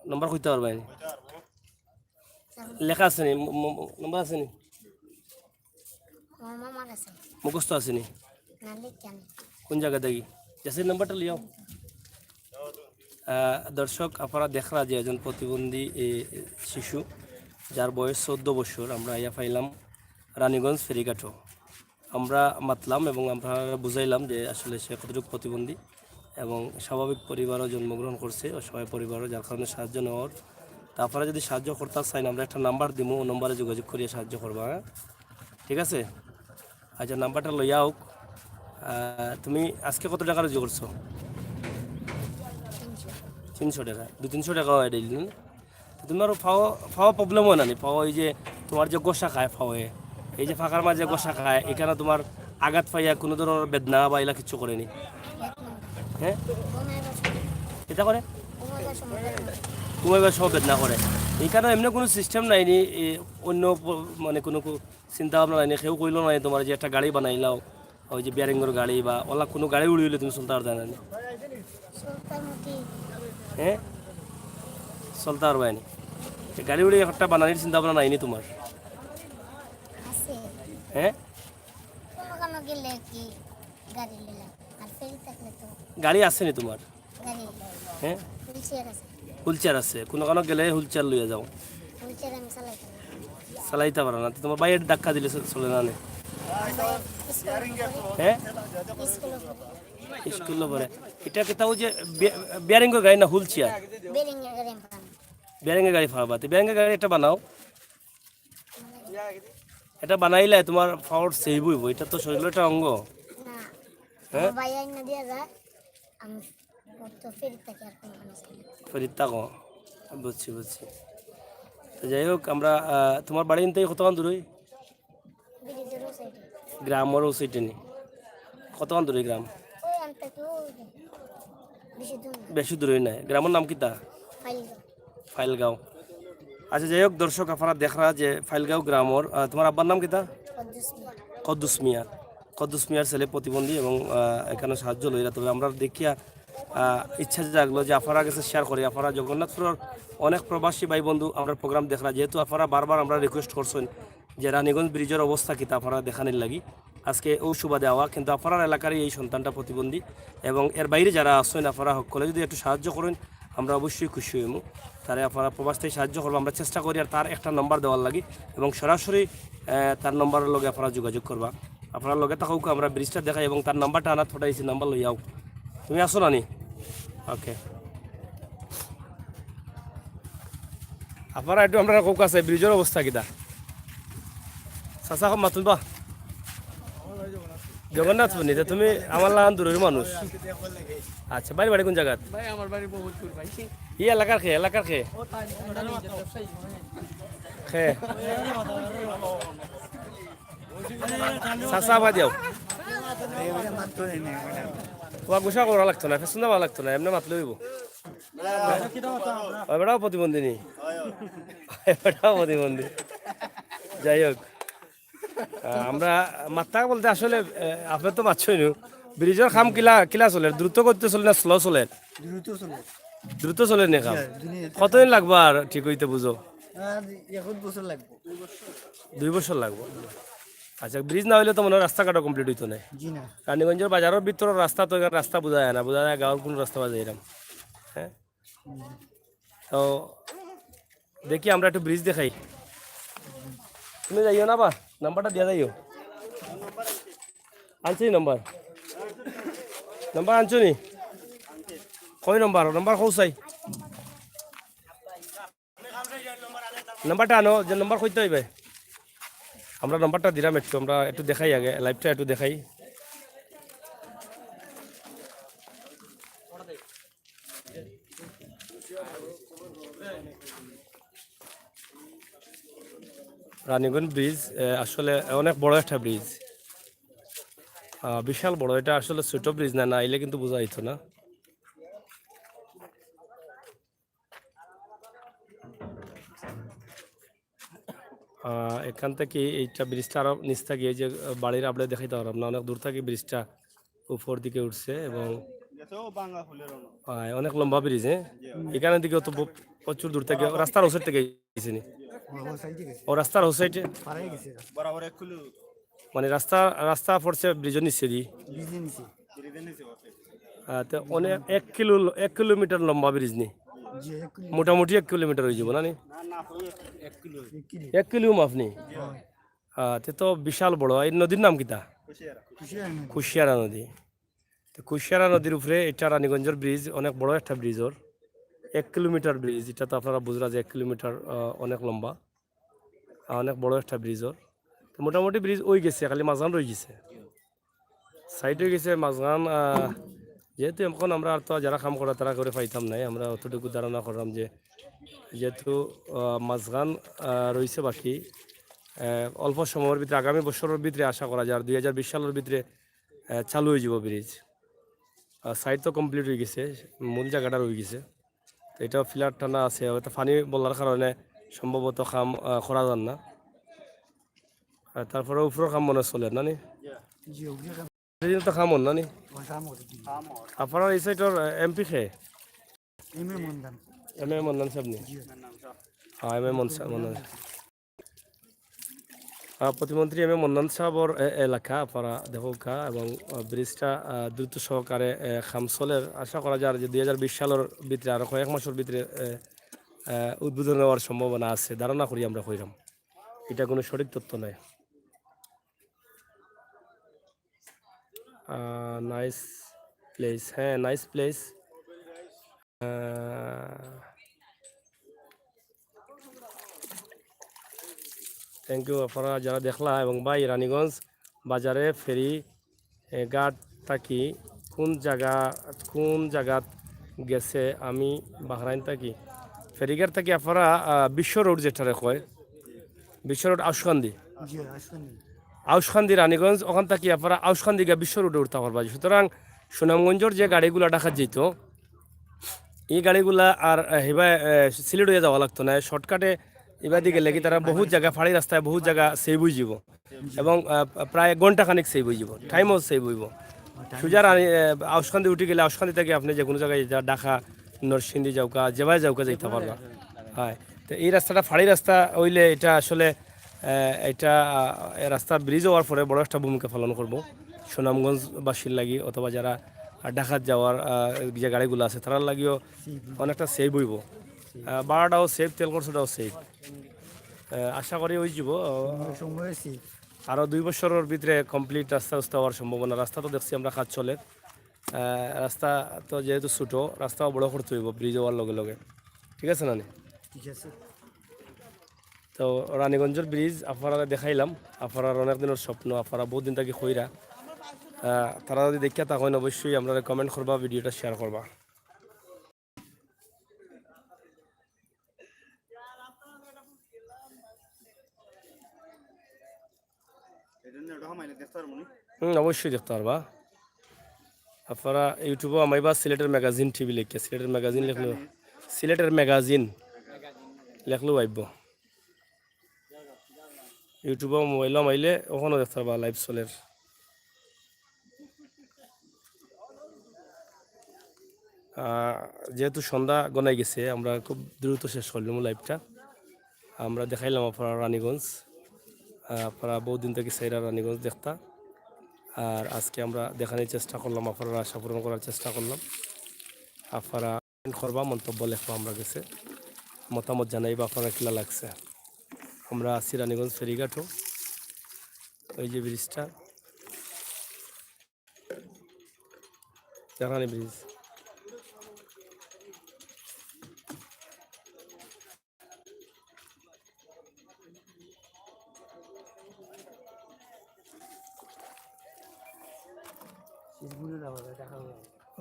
নম্বর কইতে পারবায় নি? লেখা আছে নি? ম-, ম-, নম্বর আছে নি? আমার মামার আছে। মুখস্থ আছে নি? না, লিখি আনি। কোন জায়গা থাকি? যাচাইর নাম্বারটা লিয়াও। আহ, দর্শক, আপনারা দেখরা যে একজন প্রতিবন্ধী, এ, শিশু, যার বয়স চৌদ্দ বছর, আমরা আইয়া পাইলাম রানীগঞ্জ ফেরিঘাটও। আমরা মাতলাম এবং আমরা বুঝাইলাম যে আসলে সে কতটুকু প্রতিবন্ধী এবং স্বাভাবিক পরিবারও জন্মগ্রহণ করছে, অসহায় পরিবারও, যার কারণে সাহায্য নেওয়ার। তা আপনারা যদি সাহায্য করতে চান, আমরা একটা নাম্বার দিমু, ও নম্বরে যোগাযোগ করিয়া সাহায্য করবা, হ্যাঁ? ঠিক আছে, আচ্ছা, নাম্বারটা লইয়া হোক। আহ, তুমি আজকে কত টাকা রুজি করছো? তিনশো টাকা, দুই তিনশো টাকা হয় ডেইলি। তোমার পাও, পাও প্রবলেম হয় না নি? পাও এই যে তোমার যে গোসা খায় পাওয়ে, এই যে ফাঁকার মাঝে গোসা খায়, এখানে তোমার আঘাত পাইয়া কোনো ধরনের বেদনা বা এলা কিচ্ছু করেনি? হ্যাঁ, এটা করে, ঘুমাইবার সময় বেদনা করে। এখানে এমনি কোনো সিস্টেম নাই নি? এ, অন্য প-, মানে কোনো কো-, চিন্তা ভাবনা নাই নি? কেউ কইলো না নি তোমার যে একটা গাড়ি বানাইলাও, ওই যে বিয়ারিংয়ের গাড়ি বা ওলা কোনো গাড়ি উড়ি হইলে তুমি চলতে পারতে না নি? হ্যাঁ, চলতে পারবে নি। গাড়ি উড়ি একটা বানানির চিন্তা ভাবনা নাই নি তোমার? হ্যাঁ, গাড়ি আছে নি তোমার? হ্যাঁ, হুইল চেয়ার আছে। হুইল চেয়ার আছে, কোনো কানো গেলে হুইল চেয়ার লইয়া যাও। চালাইতে পারো না, তো তোমার বাইরে ধাক্কা দিলে চ-, চলে না নে? হ্যাঁ, স্কুলে পড়ে। এটা কিতা ওই যে বি-, বিয়ারিংয়ের গাড়ি না হুইল চেয়ার? বিয়ারিংয়ের গাড়ি ফাড়বা, তো বিয়ারিংয়ের গাড়ি একটা বানাও। এটা বানাইলে তোমার পাওর সেভ হইব, এটা তো শরীরের একটা অঙ্গ। হ্যাঁ, ফেরিত থাকো, বুঝছি, বুঝছি। তো যাই হোক, আমরা, আহ, তোমার বাড়ি ইনতে কতক্ষণ দূর হই? গ্রামর ও সাইডে নি? কতক্ষণ দূর হই গ্রাম? বেশি দূর হই না। গ্রামর নাম কিতা? ফাইলগাঁও। আচ্ছা, যাই হোক, দর্শক, আপনারা দেখরা যে ফাইলগাঁও গ্রামর, আহ, তোমার আব্বার নাম কিতা? কদ্দুস মিয়া। কদ্দুস মিয়া। কদ্দুস মিয়ার ছেলে প্রতিবন্ধী এবং, আহ, এখানে সাহায্য লইরা। তবে আমরা দেখিয়া, আহ, ইচ্ছা জাগলো যে আপনারা গেছে শেয়ার করি। আপনারা জগন্নাথপুরের অনেক প্রবাসী ভাই বন্ধু আমরা প্রোগ্রাম দেখরা, যেহেতু আপনারা বারবার আমরা রিকোয়েস্ট করছেন যে রানীগঞ্জ ব্রিজের অবস্থা কিতা আপনারা দেখানির লাগি, আজকে ও সুবাদে আওয়া। কিন্তু আপনার এলাকারই এই সন্তানটা প্রতিবন্ধী এবং এর বাইরে যারা আছেন, আপনারা সকলে যদি একটু সাহায্য করেন, আমরা অবশ্যই খুশি হইমু। তারে আপনারা প্রবাস থেকে সাহায্য করবো, আমরা চেষ্টা করি। আর তার একটা নাম্বার দেওয়ার লাগি এবং সরাসরি, আহ, তার নাম্বারের লগে আপনারা যোগাযোগ করবা। আপনারা লগে থাকুক, আমরা ব্রিজটা দেখাই এবং তার নাম্বারটা আনাত পাঠাইছি, নাম্বার লইয়াও। তুমি আসো নানি? ওকে। আপনারা একটু আমরা কোক আছে, ব্রিজের অবস্থা কিতা? চাচা, কম মাতুন বা? জগন্নাথপুর নিতে তুমি আমার লাগান দূরের মানুষ। আচ্ছা, বাড়ি বাড়ি কোন জায়গাত? ভাই, আমার বাড়ি বহুত দূর, ভাই। ই এলাকার খে, এলাকার খে? ও, তাই, তাই, তাই, ব্যবসায়ী। খে। চাচা, আবার দিও। তোমার গুসা করা লাগতো না, ফেসুন দেওয়া লাগতো না, এমনি মাতলে হইব। ওই বেটাও প্রতিবন্ধী নি? ওই বেটাও প্রতিবন্ধী। যাই হোক, আহ, আমরা মাত্তা বলতে আসলে, আহ, আপনি তো মাতছই নু। ব্রিজের কাম কিলা, কিলা চলে? দ্রুত গতিতে চলে না স্লো চলে? দ্রুত চলে। দ্রুত চলে নি কাম? হ্যাঁ, দুনিয়া। কতদিন লাগবো আর ঠিক হইতে বুঝো? আর এক বছর লাগবো। দুই বছর লাগবো। আচ্ছা, ব্রিজ না হইলে তো মনে হয় রাস্তাঘাটও কমপ্লিট হইতো না। জি না। রানীগঞ্জের বাজারের ভিতরে রাস্তা তো এখানে রাস্তা বোঝা যায় না, বোঝা যায় গাঁওর কোন রাস্তা বাজে এরকম। হ্যাঁ, তো দেখি আমরা একটু ব্রিজ দেখাই। তুমি যাইও না বা, নাম্বারটা দিয়া যাইও। আনছি নাম্বার, নাম্বার আনছো নি? কই নাম্বার? নাম্বার কই চাই? নাম্বারটা আনো, যে নাম্বার কইতে হইবে। আমরা নাম্বারটা দিলাম একটু, আমরা একটু দেখাই আগে, লাইভটা একটু দেখাই। রানীগঞ্জ ব্রিজ, আহ, আসলে অনেক বড় একটা ব্রিজ, আহ, বিশাল বড়। এটা আসলে ছোট ব্রিজ না, না আইলে কিন্তু বোঝা যাইতো না। আহ, এখান থেকে এইটা ব্রিজটা আরো নিচ থেকে, এই যে, আহ, বাড়ির আপনি দেখাইতে পারলাম না, অনেক দূর থেকে ব্রিজটা উপর দিকে উঠছে এবং, আহ, অনেক লম্বা ব্রিজ, হ্যাঁ? এখান দিকে তো ব-, প্রচুর দূর থেকে, রাস্তার ওসাইড থেকে গেছে নি? ও, রাস্তার ওসাইডে? মানে রাস্তা, রাস্তা পড়ছে ব্রিজের নিচে দি? ব্রিজের নিচে। আহ, তে অনেক এক কিলো, এক কিলোমিটার লম্বা ব্রিজ নি? জি, এক কিলো। মোটামুটি এক কিলোমিটার অইযিবো না নি? এক কিলো। এক কিলো মাফ নি? হ্যাঁ। আহ, তে তো বিশাল বড়। এই নদীর নাম কিতা? কুশিয়ারা নদী। কুশিয়ারা নদী। তো কুশিয়ারা নদীর উপরে এটা রানীগঞ্জর ব্রিজ, অনেক বড় একটা ব্রিজ ওর, এক কিলোমিটার ব্রিজ। এটা তো আপনারা বুঝরা যে এক কিলোমিটার, আহ, অনেক লম্বা, আহ, অনেক বড় একটা ব্রিজ ওর। তো মোটামুটি ব্রিজ অই গেছে, খালি মাঝখান রই গেছে, সাইড অই গেছে মাঝখান। আহ, যেহেতু এখন আমরা আর তো যারা কাম করা তারা করে পাইতাম নাই, আমরা অতটুকু ধারণা করলাম যে যেহেতু, আহ, মাঝখান, আহ, রইছে বাকি, আহ, অল্প সময়র ভিতরে, আগামী বছরর ভিতরে আশা করা যায়, আর দুই হাজার বিশ সালর ভিতরে, আহ, চালু অই যাইবো ব্রিজ। আর সাইড তো কমপ্লিট অই গেছে, মূল জাগাটা রই গেছে। তো এটাও ফিলার টানা আছে, হয়তো পানি বলার কারণে সম্ভবত কাম, আহ, করা যার না। আর তারপরে উপরর কাম মনে চলে না নি? জি, ওগুলো কাম। এদিন তো কাম অর না নি? ওই কাম ওর কি? আপনার এই সাইডর, আহ, এমপি খে? এম এ মন্দান। এম এ মন্দান সাহেব নি? জি। হ্যাঁ, এম এ মন্দান সাহেব। আহ, প্রতিমন্ত্রী এম এ মন্নান সাহেবর এ-, এলাকা আপনারা দেখউক্কা এবং, আহ, ব্রিজটা, আহ, দ্রুত সহকারে, আহ, কাম চলের। আশা করা যায় যে দুই হাজার বিশ সালর ভিতরে, আরো কয়েক মাসর ভিতরে, আহ, আহ, উদ্বোধন হওয়ার সম্ভাবনা আছে, ধারণা করি আমরা কইরাম। এটা কোনো সঠিক তথ্য নয়। আহ, নাইস প্লেস, হ্যাঁ, nice place. Ah, thank you আপনারা যারা দেখলা। এবং ভাই, রানীগঞ্জ বাজারে ফেরি, এ, ঘাট থাকি কোন জাগা, কোন জাগাত গেছে? আমি বাহরাইন থাকি। ফেরিঘাট থাকি আপনারা, আহ, বিশ্ব রোড যেটারে কয়, বিশ্ব রোড আউশকান্দি। জি, আউশকান্দি। আউশকান্দি রানীগঞ্জ, ওখান থাকি আপনারা আউশকান্দি গিয়া বিশ্ব রোডে উঠতা পারবা। সুতরাং সুনামগঞ্জর যে গাড়িগুলা ঢাকাত যাইতো, এই গাড়িগুলা আর, আহ, হিবা, আহ, সিলেট হইয়া যাওয়া লাগতো না। শর্টকাটে ইবাদি গেলে কি তারা বহুত জাগা, ফাড়ি রাস্তায় বহুত জাগা সেভ হয়ে যাব এবং, আহ, প্রায় ঘন্টা খানিক সেভ হয়ে যাব, টাইমও সেভ হইব। সুজা রানী, আহ, আউশকান্দি উঠি গেলে আউশকান্দি থেকে আপনি যে কোনো জায়গায় যা ঢাকা, নরসিংদী যাউক্কা, যেবায় যাউক্কা যাইতা পারবা। হয়, তো এই রাস্তাটা ফাড়ি রাস্তা হইলে এটা আসলে, আহ, এটা, আহ, এই রাস্তা ব্রিজ হওয়ার পরে বড় একটা ভূমিকা পালন করব সুনামগঞ্জবাসীর লাগি, অথবা যারা, আহ, ঢাকাত যাওয়ার, আহ, যে গাড়িগুলো আছে তারার লাগিও অনেকটা সেভ হইব। আহ, ভাড়াটাও সেভ, তেল খরচটাও সেভ। আহ, আশা করি হয়ে যাব। সময়, সময় আছে। আরও দুই বছরর ভিতরে কমপ্লিট রাস্তা উস্তা হওয়ার সম্ভাবনা। রাস্তা তো দেখছি আমরা কাজ চলে। আহ, রাস্তা তো যেহেতু ছোটো, রাস্তাও বড় করতে হইব ব্রিজ হওয়ার লগে লগে, ঠিক আছে না নি? ঠিক আছে। তো রানীগঞ্জর ব্রিজ আপনারা দেখাইলাম, আপনারার অনেক দিনের স্বপ্ন, আপনারা বহুত দিন থাকি কইরা। আহ, তারা যদি দেখিয়া থাকইন অবশ্যই আমরা কমেন্ট করবা, ভিডিওটা শেয়ার করবা। হুম, অবশ্যই দেখতা পারবা। আপনারা ইউটিউবও হামাইবা সিলেটের ম্যাগাজিন টিভি লেখিয়া, সিলেটের ম্যাগাজিন লেখলেও, সিলেটের ম্যাগাজিন লেখলেও আইব। ইউটিউবও মোবাইলও হামাইলে ওখানেও দেখতা পারবা লাইভ চলের। আহ, যেহেতু সন্ধ্যা গনাই গেছে, আমরা খুব দ্রুত শেষ করলাম লাইভটা। আমরা দেখাইলাম আপনারা রানীগঞ্জ, আহ, আপনারা বহুত দিন থাকি চাইরা রানীগঞ্জ দেখতা। আর আজকে আমরা দেখানোর চেষ্টা করলাম, আপনারা আশা পূরণ করার চেষ্টা করলাম। আপনারা কমেন্ট করবা, মন্তব্য লেখবা আমরা গেছে, মতামত জানাইবা আপনারা কিলা লাগছে। আমরা আছি রানীগঞ্জ ফেরিঘাটও, ওই যে ব্রিজটা, জাহানি ব্রিজ।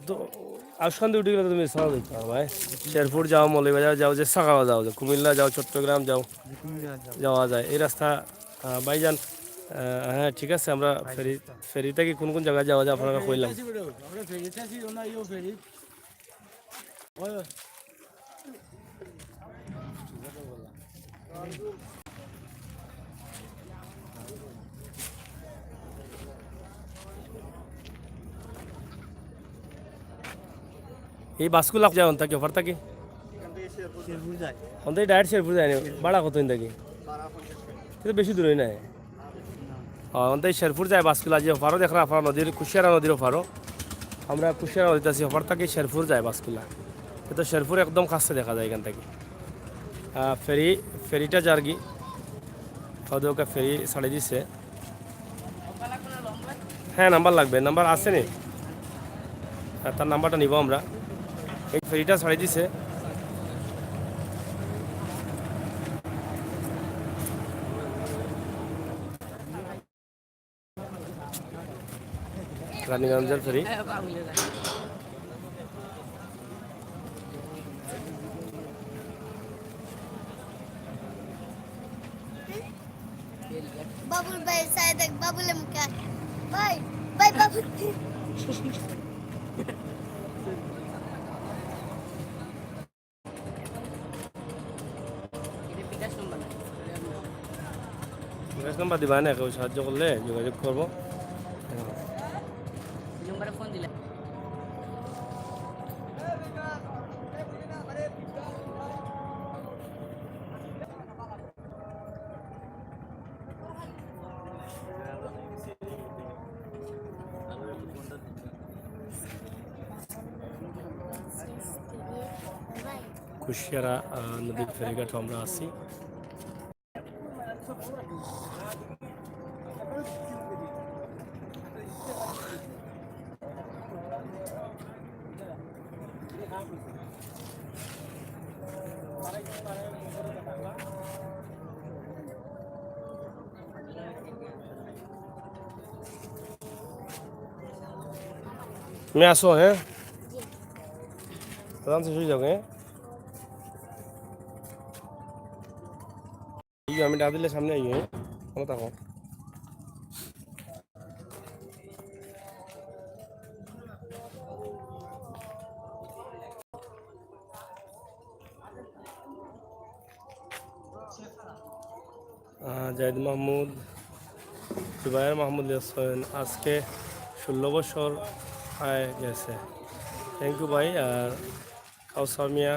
তো আউশকান্দি উঠি গেলে তো তুমি সারা দেখতে পারবা, হ্যাঁ? শেরপুর যাও, মৌলভীবাজার যাও, যে সাকাওয়া যাও, যে কুমিল্লা যাও, চট্টগ্রাম যাও, যাওয়া যায় এই রাস্তা। আহ, ভাইজান, আহ, হ্যাঁ, ঠিক আছে, আমরা ফেরি, ফেরি থাকি কোন কোন জায়গায় যাওয়া যায় আপনারা কইলাম। আমরা ফেরিতে আছি, ওনা ইয়ো ফেরি। এই বাসগুলা যায় অন্তা কি অফার থাকে? শেরপুর যায়। অন্তা ডাইরেক্ট শেরপুর যায় না? ভাড়া কত ইন থাকি? এটা তো বেশি দূরই নাই। অ, অন্তে শেরপুর যায় বাসগুলা যে ওপারও দেখরা, আপনারা নদীর, কুশিয়ারা নদীর ওপারও। আমরা কুশিয়ারা অইতাছি, হবার থাকি শেরপুর যায় বাসগুলা। এ তো শেরপুর একদম কাছে দেখা যায় এখান থাকি। আহ, ফেরি, ফেরিটা যারগি, হয়তো ওকে ফেরি ছাড়ি দিছে। হ্যাঁ, নাম্বার লাগবে, নাম্বার আছে নি? হ্যাঁ, তার নাম্বারটা নিব আমরা। এই ফেরিটা ছাড়ি দিছে। রানীগঞ্জের ফেরি। বাবুল ভাই, সাইডে বাবুলের মুখে। ভাই, ভাই, বাবুল। বিকাশ নম্বর দিবা না, কেউ সাহায্য করলে যোগাযোগ করবো। কুশিয়ারা, আহ, নদীর ফেরিঘাট আমরা আছি। তুমি আসো, হ্যাঁ? আরামসে শুয়ে যাও, হ্যাঁ? এই আমি ডাক দিলে সামনে আইও, হ্যাঁ? ভালো থাকো। আহ, জাহিদ মাহমুদ, জুবায়ের মাহমুদ লেখছেন, আজকে ষোলো বছর হয়ে গেছে। Thank you ভাই। আর কাউসার মিয়া,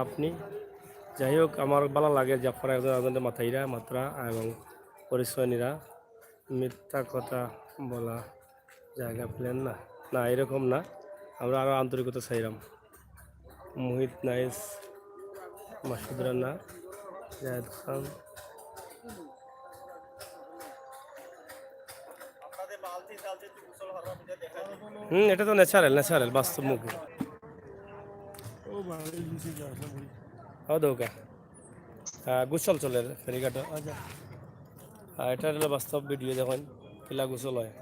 আপনি, যাই হোক, আমার ভালো লাগে যে আপনারা একজন একজনকে মাতাইরা, মাতরা এবং পরিচয় নিরা। মিথ্যা কথা বলা জায়গা পেলেন না? না, এরকম না, আমরা আরও আন্তরিকতা চাইলাম। মুহিত নাইস, মাসুদ রানা, জায়েদ খান। হুম, এটা তো natural, natural, বাস্তবমুখী। ও দৌকা। আহ, গোসল চলের ফেরিঘাটো। আচ্ছা। আর এটা হলো বাস্তব ভিডিও, দেখুন কিলা গোসল হয়।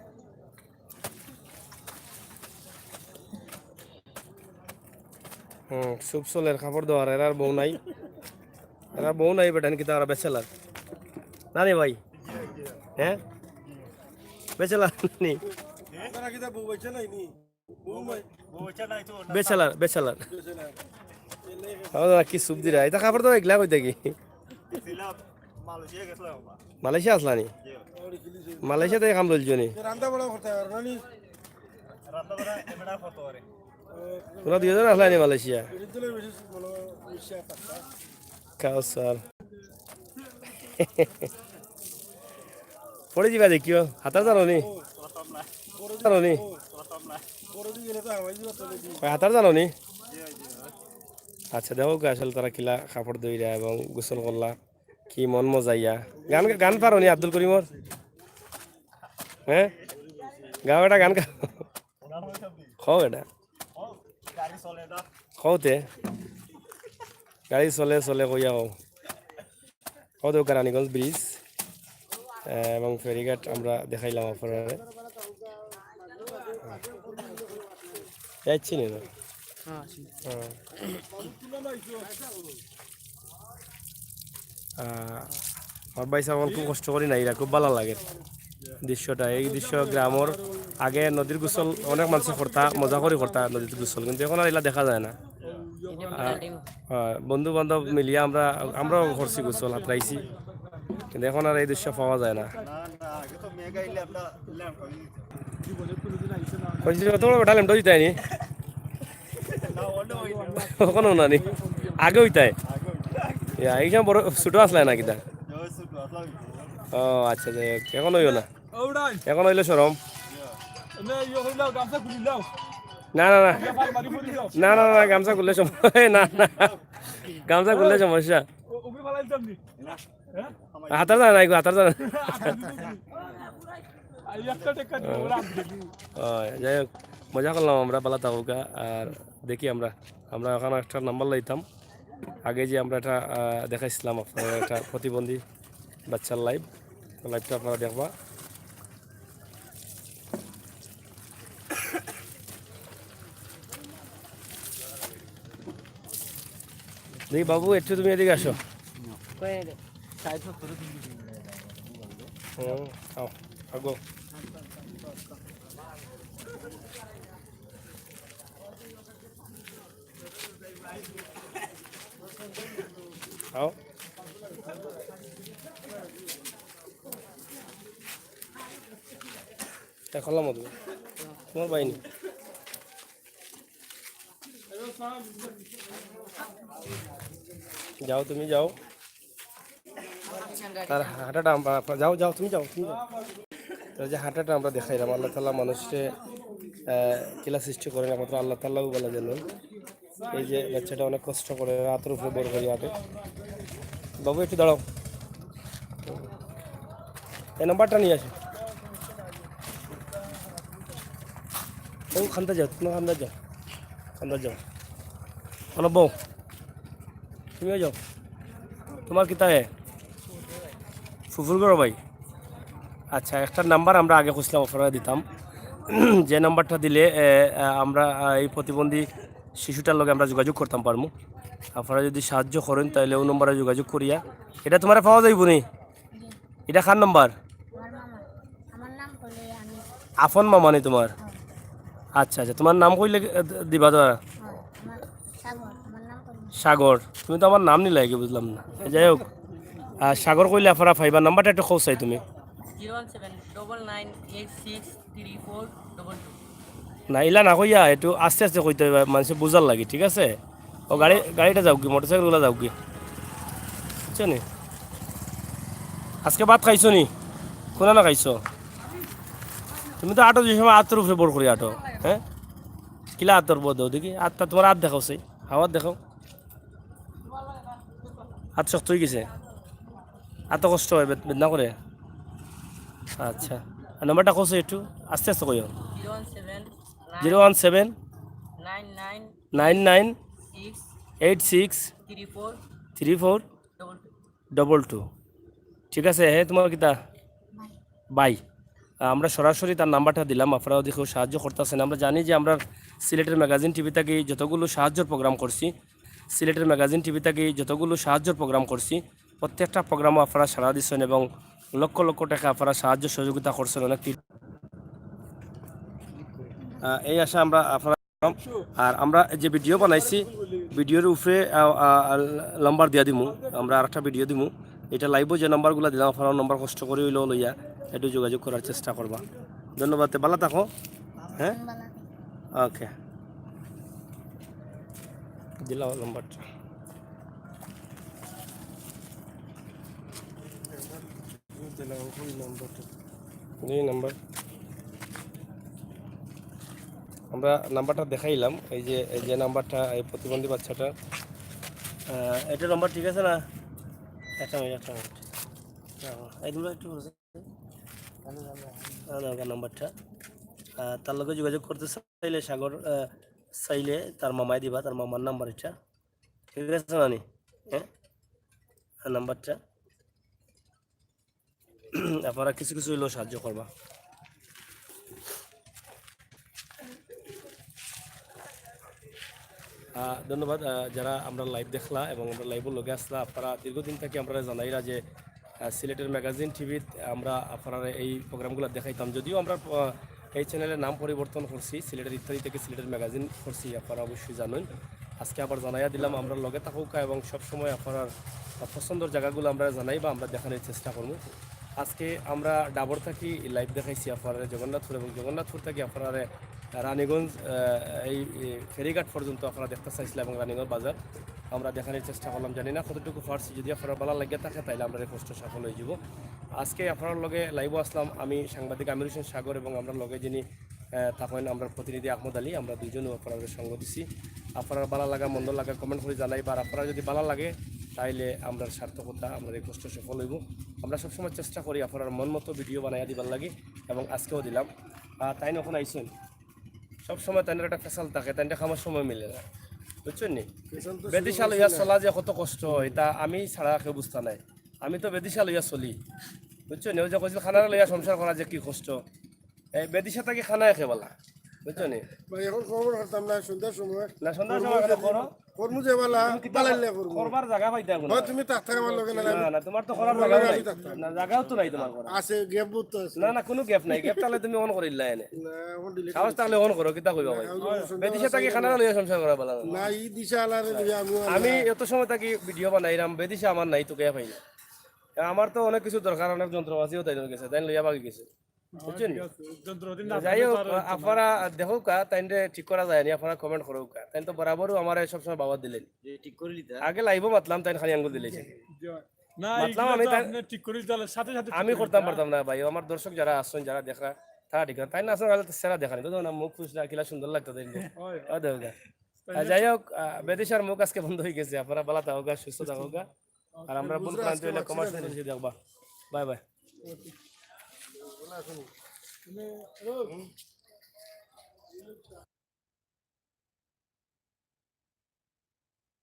হুম, সুপ চলের কাপড় ধোয়ার, এরার বউ নাই। এরা বউ নাই বেটান, কিতা ওরা ব্যাচেলার। না রে ভাই? হ্যাঁ? ব্যাচেলার নি? আপনারা কিতা বউ বাচ্চা নাই নি? Bachelor, bachelor. আমরা কি সুপ দিরা? এটা কাপড় তো এগুলা কই থাকি? মালয়েশিয়া আসলা নি? মালয়েশিয়া থেকে কাম লইলছো নি? তোমরা দুইজন আসলা নি মালয়েশিয়া? কাউসার। পড়ে দিবা দেখিও, হাতার জানো নি? জানো নি? ভাই, হাতার জানো নি? আচ্ছা, দেখো গো, আসলে তারা কিলা কাপড় ধইরা এবং গোসল করলা, কি মন মজাইয়া। গান, গান পারো নি আব্দুল করিমর? হ্যাঁ, গাও এটা গান গাও। কও এটা। কওতে। গাড়ি চলে, চলে কইয়া কও। কও তো কেরানীগঞ্জ ব্রিজ, আহ, এবং ফেরিঘাট আমরা দেখাইলাম আপনারে। যাচ্ছি না? হ্যাঁ। আহ, আমার ভাই সাহেব খুব কষ্ট করি না, এরা খুব ভালো লাগে দৃশ্যটা। এই দৃশ্য গ্রামর আগে নদীর গোসল অনেক মানুষে করতা, মজা করি করতা নদীর গোসল, কিন্তু এখন আর এলা দেখা যায় না। আর, আহ, বন্ধু বান্ধব মিলিয়া আমরা, আমরাও করছি গোসল, হাতরাইছি, কিন্তু এখন আর এই দৃশ্য পাওয়া যায় না। কইছি, কত বড় বেটা লেমটা দিতাই নি? ওখানে না নি? আগে হইতাই। ইয়া, এই সময় বড়, ছোট আসলাই না কিতা? ও, আচ্ছা, যাই হোক, এখন হইও না। এখন হইলে শরম। না, ইয়ে হইলাও, গামছা খুলিলাও। না, না, না। ইয়ে ফাল মারি পড়িলাও। না, না, না, গামছা খুললে সমস্যা। না, না। গামছা খুললে সমস্যা। ও, উবি ফালাইতাম নি। হ্যাঁ? হাতার জানা নাই গো, হাতার জানা। আর একটা টেক্কা দিও, ওরা আমি দেখি। ও, যাই হোক, মজা করলাম আমরা, বালা থাকউক্কা। আর দেখি আমরা, আমরা ওখানে একটা নাম্বার লইতাম। আগে যে আমরা এটা, আহ, দেখাইছিলাম আপনারা, একটা প্রতিবন্ধী বাচ্চার লাইভ, লাইভটা আপনারা দেখবা। দেখি বাবু, একটু তুমি এদিকে আসো। হুম, আও, আগো। আও। তা করলাম মতো। তোমার ভাই নি। যাও, তুমি যাও। তার হাঁটাটা আমরা, যাও, যাও, তুমি যাও, তুমি যাও। তো যে হাঁটাটা আমরা দেখাইলাম, আল্লাহ তাআলা মানুষকে, আহ, কিলা সৃষ্টি করেন, একমাত্র আল্লাহ তাআলাউ ভালা জানেন। এই যে বাচ্চাটা অনেক কষ্ট করে, আতর উপরে ভর করি হাঁটে। বাবু, একটু দাঁড়াও, এই নাম্বারটা নিয়ে আসো। ও, খান্দা যাও, তুমি খান্দা যাও, খান্দা যাও। অনব, তুমিও যাও। তোমার কিতা হে? ফুফুর ঘরো ভাই? আচ্ছা, একটা নাম্বার আমরা আগে কইছিলাম আপনারারে দিতাম, যে নাম্বারটা দিলে, এ, এ, আমরা, আ, এই প্রতিবন্ধী শিশুটার লগে আমরা যোগাযোগ করতাম পারমু। আপনারা যদি সাহায্য করেন, তাইলে অউ নম্বরে যোগাযোগ করিয়া। এটা তোমারে পাওয়া যাইবো নি? এটা কার নাম্বার? আমার মামা। আমার নাম করলে আমি। আপন মামা নি তোমার? হ্যাঁ। আচ্ছা, আচ্ছা, তোমার নাম কইলে, এ, দিবা তো? হ্যাঁ, আমার সাগর, আমার নাম করলে। সাগর, তুমি তো আমার নাম নিলায় কি বুঝলাম না। যাই হোক, আহ, সাগর কইলে আপনারা পাইবা। নাম্বারটা একটু কও চাই তুমি। Zero one seven double nine eight six three four double two। না, ইলা না কইয়া একটু আস্তে আস্তে কইতে অইবা, মানুষে বুঝার লাগি, ঠিক আছে? ও গাড়ি, গাড়িটা যাউকগি, মোটরসাইকেলগুলা যাউকগি, বুঝছো নি? আজকে ভাত খাইছো নি? কুনানো খাইছো? তুমি তো আটো যে সময় আতর উপরে ভর করি আটো, হ্যাঁ? কিলা আতর ভর দেও দেখি, আতটা তোমার আত দেখাও চাই, হাওয়াত দেখাও। আত শক্ত অই গেছে, আত কষ্ট হয়, বেদ-, বেদনা করে। আচ্ছা, আর নাম্বারটা কও চাই একটু আস্তে আস্তে কইও। Zero one seven nine nine nine nine six eight six three four three four double two। Double two। ঠিক আছে, হে তোমার কিতা? ভাই। ভাই, আমরা সরাসরি তার নাম্বারটা দিলাম, আপনারা যদি কেউ সাহায্য করতেছেন। আমরা জানি যে আমরা সিলেটের ম্যাগাজিন টিভি থাকি যতগুলো সাহায্যর প্রোগ্রাম করছি, সিলেটের ম্যাগাজিন টিভি থাকি যতগুলো সাহায্যর প্রোগ্রাম করছি, প্রত্যেকটা প্রোগ্রামও আপনারা সাড়া দিচ্ছেন এবং লক্ষ লক্ষ টাকা আপনারা সাহায্য সহযোগিতা করছেন অনেক। আহ, এই আশা আমরা আপনারা, আর আমরা যে ভিডিও বানাইছি, ভিডিওর উপরে, আহ, আহ, নাম্বার দিয়া দিমু, আমরা আরেকটা ভিডিও দিমু। এটা লাইভও যে নাম্বারগুলা দিলাম, আপনারা নাম্বার কষ্ট করি অইলেও লইয়া একটু যোগাযোগ করার চেষ্টা করবা। ধন্যবাদ, তে ভালা থাকো। হ্যাঁ, ওকে, দিলাম নাম্বারটা। এই নাম্বার। আমরা নাম্বারটা দেখাইলাম, এই যে, এই যে নাম্বারটা, এই প্রতিবন্ধী বাচ্চাটা, আহ, এটা নাম্বার ঠিক আছে না? একটা মিনিট, একটা মিনিট। আহ, এই নাম্বার একটু বলুন। আহ, নাম্বারটা। আহ, তার লগে যোগাযোগ করতে চাইলে সাগর, আহ, চাইলে তার মামায় দিবা, তার মামার নাম্বার এটা। ঠিক আছে নানি? হ্যাঁ? আর নাম্বারটা। আপনারা কিছু কিছু অইলেও সাহায্য করবা। আহ, ধন্যবাদ, আহ, যারা আমরা লাইভ দেখলা এবং আমরা লাইভর লগে আসলা, আপনারা দীর্ঘদিন থাকি আমরারে জানাইরা যে, আহ, সিলেটের ম্যাগাজিন টিভিত আমরা আপনারারে এই প্রোগ্রামগুলা দেখাইতাম। যদিও আমরা, আহ, এই চ্যানেলের নাম পরিবর্তন করছি, সিলেটের ইত্যাদি থেকে সিলেটের ম্যাগাজিন করছি, আপনারা অবশ্যই জানেন। আজকে আবার জানাইয়া দিলাম, আমরার লগে থাকউক্কা এবং সবসময় আপনারার পছন্দর জাগাগুলা আমরারে জানাইবা, আমরা দেখানির চেষ্টা করমু। আজকে আমরা ডাবর থাকি লাইভ দেখাইছি আপনারারে জগন্নাথপুর এবং জগন্নাথপুর থাকি আপনারারে রানীগঞ্জ, আহ, এই, এই ফেরিঘাট পর্যন্ত আপনারা দেখতা চাইছিলা এবং রানীগঞ্জ বাজার আমরা দেখানির চেষ্টা করলাম। জানি না কতটুকু পারছি, যদি আপনারার ভালা লাগিয়া থাকে তাইলে আমরার এই কষ্ট সফল অইযিবো। আজকে আপনারার লগে লাইভও আসলাম আমি সাংবাদিক আমির হোসেন সাগর এবং আমরার লগে যিনি আহ, তখন আমরা প্রতিনিধি আহমদ আলী, আমরা দুইজনও আপনারারে সঙ্গ দিছি। আপনারার ভালা লাগা মন্দ লাগা কমেন্ট করি জানাইবা, আর আপনারার যদি ভালা লাগে তাইলে আমরার সার্থকতা, আমরার এই কষ্ট সফল অইবো। আমরা সবসময় চেষ্টা করি আপনারার মন মতো ভিডিও বানাইয়া দিবার লাগি, এবং আজকেও দিলাম। আর তাইন অখন আইছইন, সবসময় তাইনর একটা ফেশাল থাকে, তাইনর কামর সময় মিলে না, বুঝছইন নি? বেদিশা লইয়া চলা যে কত কষ্ট, ইতা আমি ছাড়া কেউ বুঝতা নায়। আমি তো বেদিশা লইয়া চলি, বুঝছইন নি? ওই যে কইছিল খানারে লইয়া সংসার করা যে কি কষ্ট, এই বেদিশা থাকি খানা একে বালা, বুঝছইন নি? ভাই, অখন খবর করতাম না, সন্ধ্যার সময়। না, সন্ধ্যার সময় কেনে করো? করমু যে বালা, তুমি কিতা বালা ইলে করমু। করবার জাগা পাইতা না। হয় তুমি থাকতে আমার লগে না, না, না, তোমার তো করার জাগা নাই। না, জাগাও তো নাই তোমার করার। আছে, গ্যাপ বহুত তো আছে। না, না, কুনু গ্যাপ নাই। গ্যাপ থাকলে তুমি অন করিলা এনে। না, অখন ডিলিট সাহস থাকলে অন করো, কিতা কইবা ভাই? বেদিশা থাকি খানারে লইয়া সংসার করা বালা না। না, ই দিশা আলারে লইয়া আমি আমি এত সময় থাকি ভিডিও বানাইরাম, বেদিশা আমার নাই, তো কে পাই না। আমার তো অনেক কিছু দরকার, অনেক যন্ত্রপাতিও তাইন গেছে, তাইন লইয়া বাগি গেছে। বুঝছইন নি? ঠিক আছে, যন্ত্রপাতি না যাই থাকলে হোক, তো আর অইতো না। আপনারা দেখউক্কা, তাইনরে ঠিক করা যায়নি, আপনারা কমেন্ট করউক্কা। তাইন তো বরাবরও আমারে সবসময় বাবা দিলেন। যে ঠিক করি লিতা। আগে লাইভও মাতলাম, তাইন খালি আঙ্গুল দিলেন। না, মাতলাম ইগুলা আমি তো তাই-, আপনি ঠিক করি দিলে সাথে সাথে ঠিক আমি করি করতাম দিতা। পারতাম না ভাই, আমার দর্শক যারা আছইন, যারা দেখরা, তারা ঠিক আছে। তাইন না আছইন, তাইলে তো সেরা দেখানি, তো না মুখ ফুসরা কিলা সুন্দর লাগতো তাইন। হয়। ও দেখউক্কা। আর যাই হোক, আহ, বেদিশার মুখ আজকে বন্ধ অই গেছে, আপনারা ভালা থাকউক্কা, সুস্থ থাকউক্কা। আর আমরা ভুল ভ্রান্তি অইলে ক্ষমা সুন্দর দেখবা। Bye bye.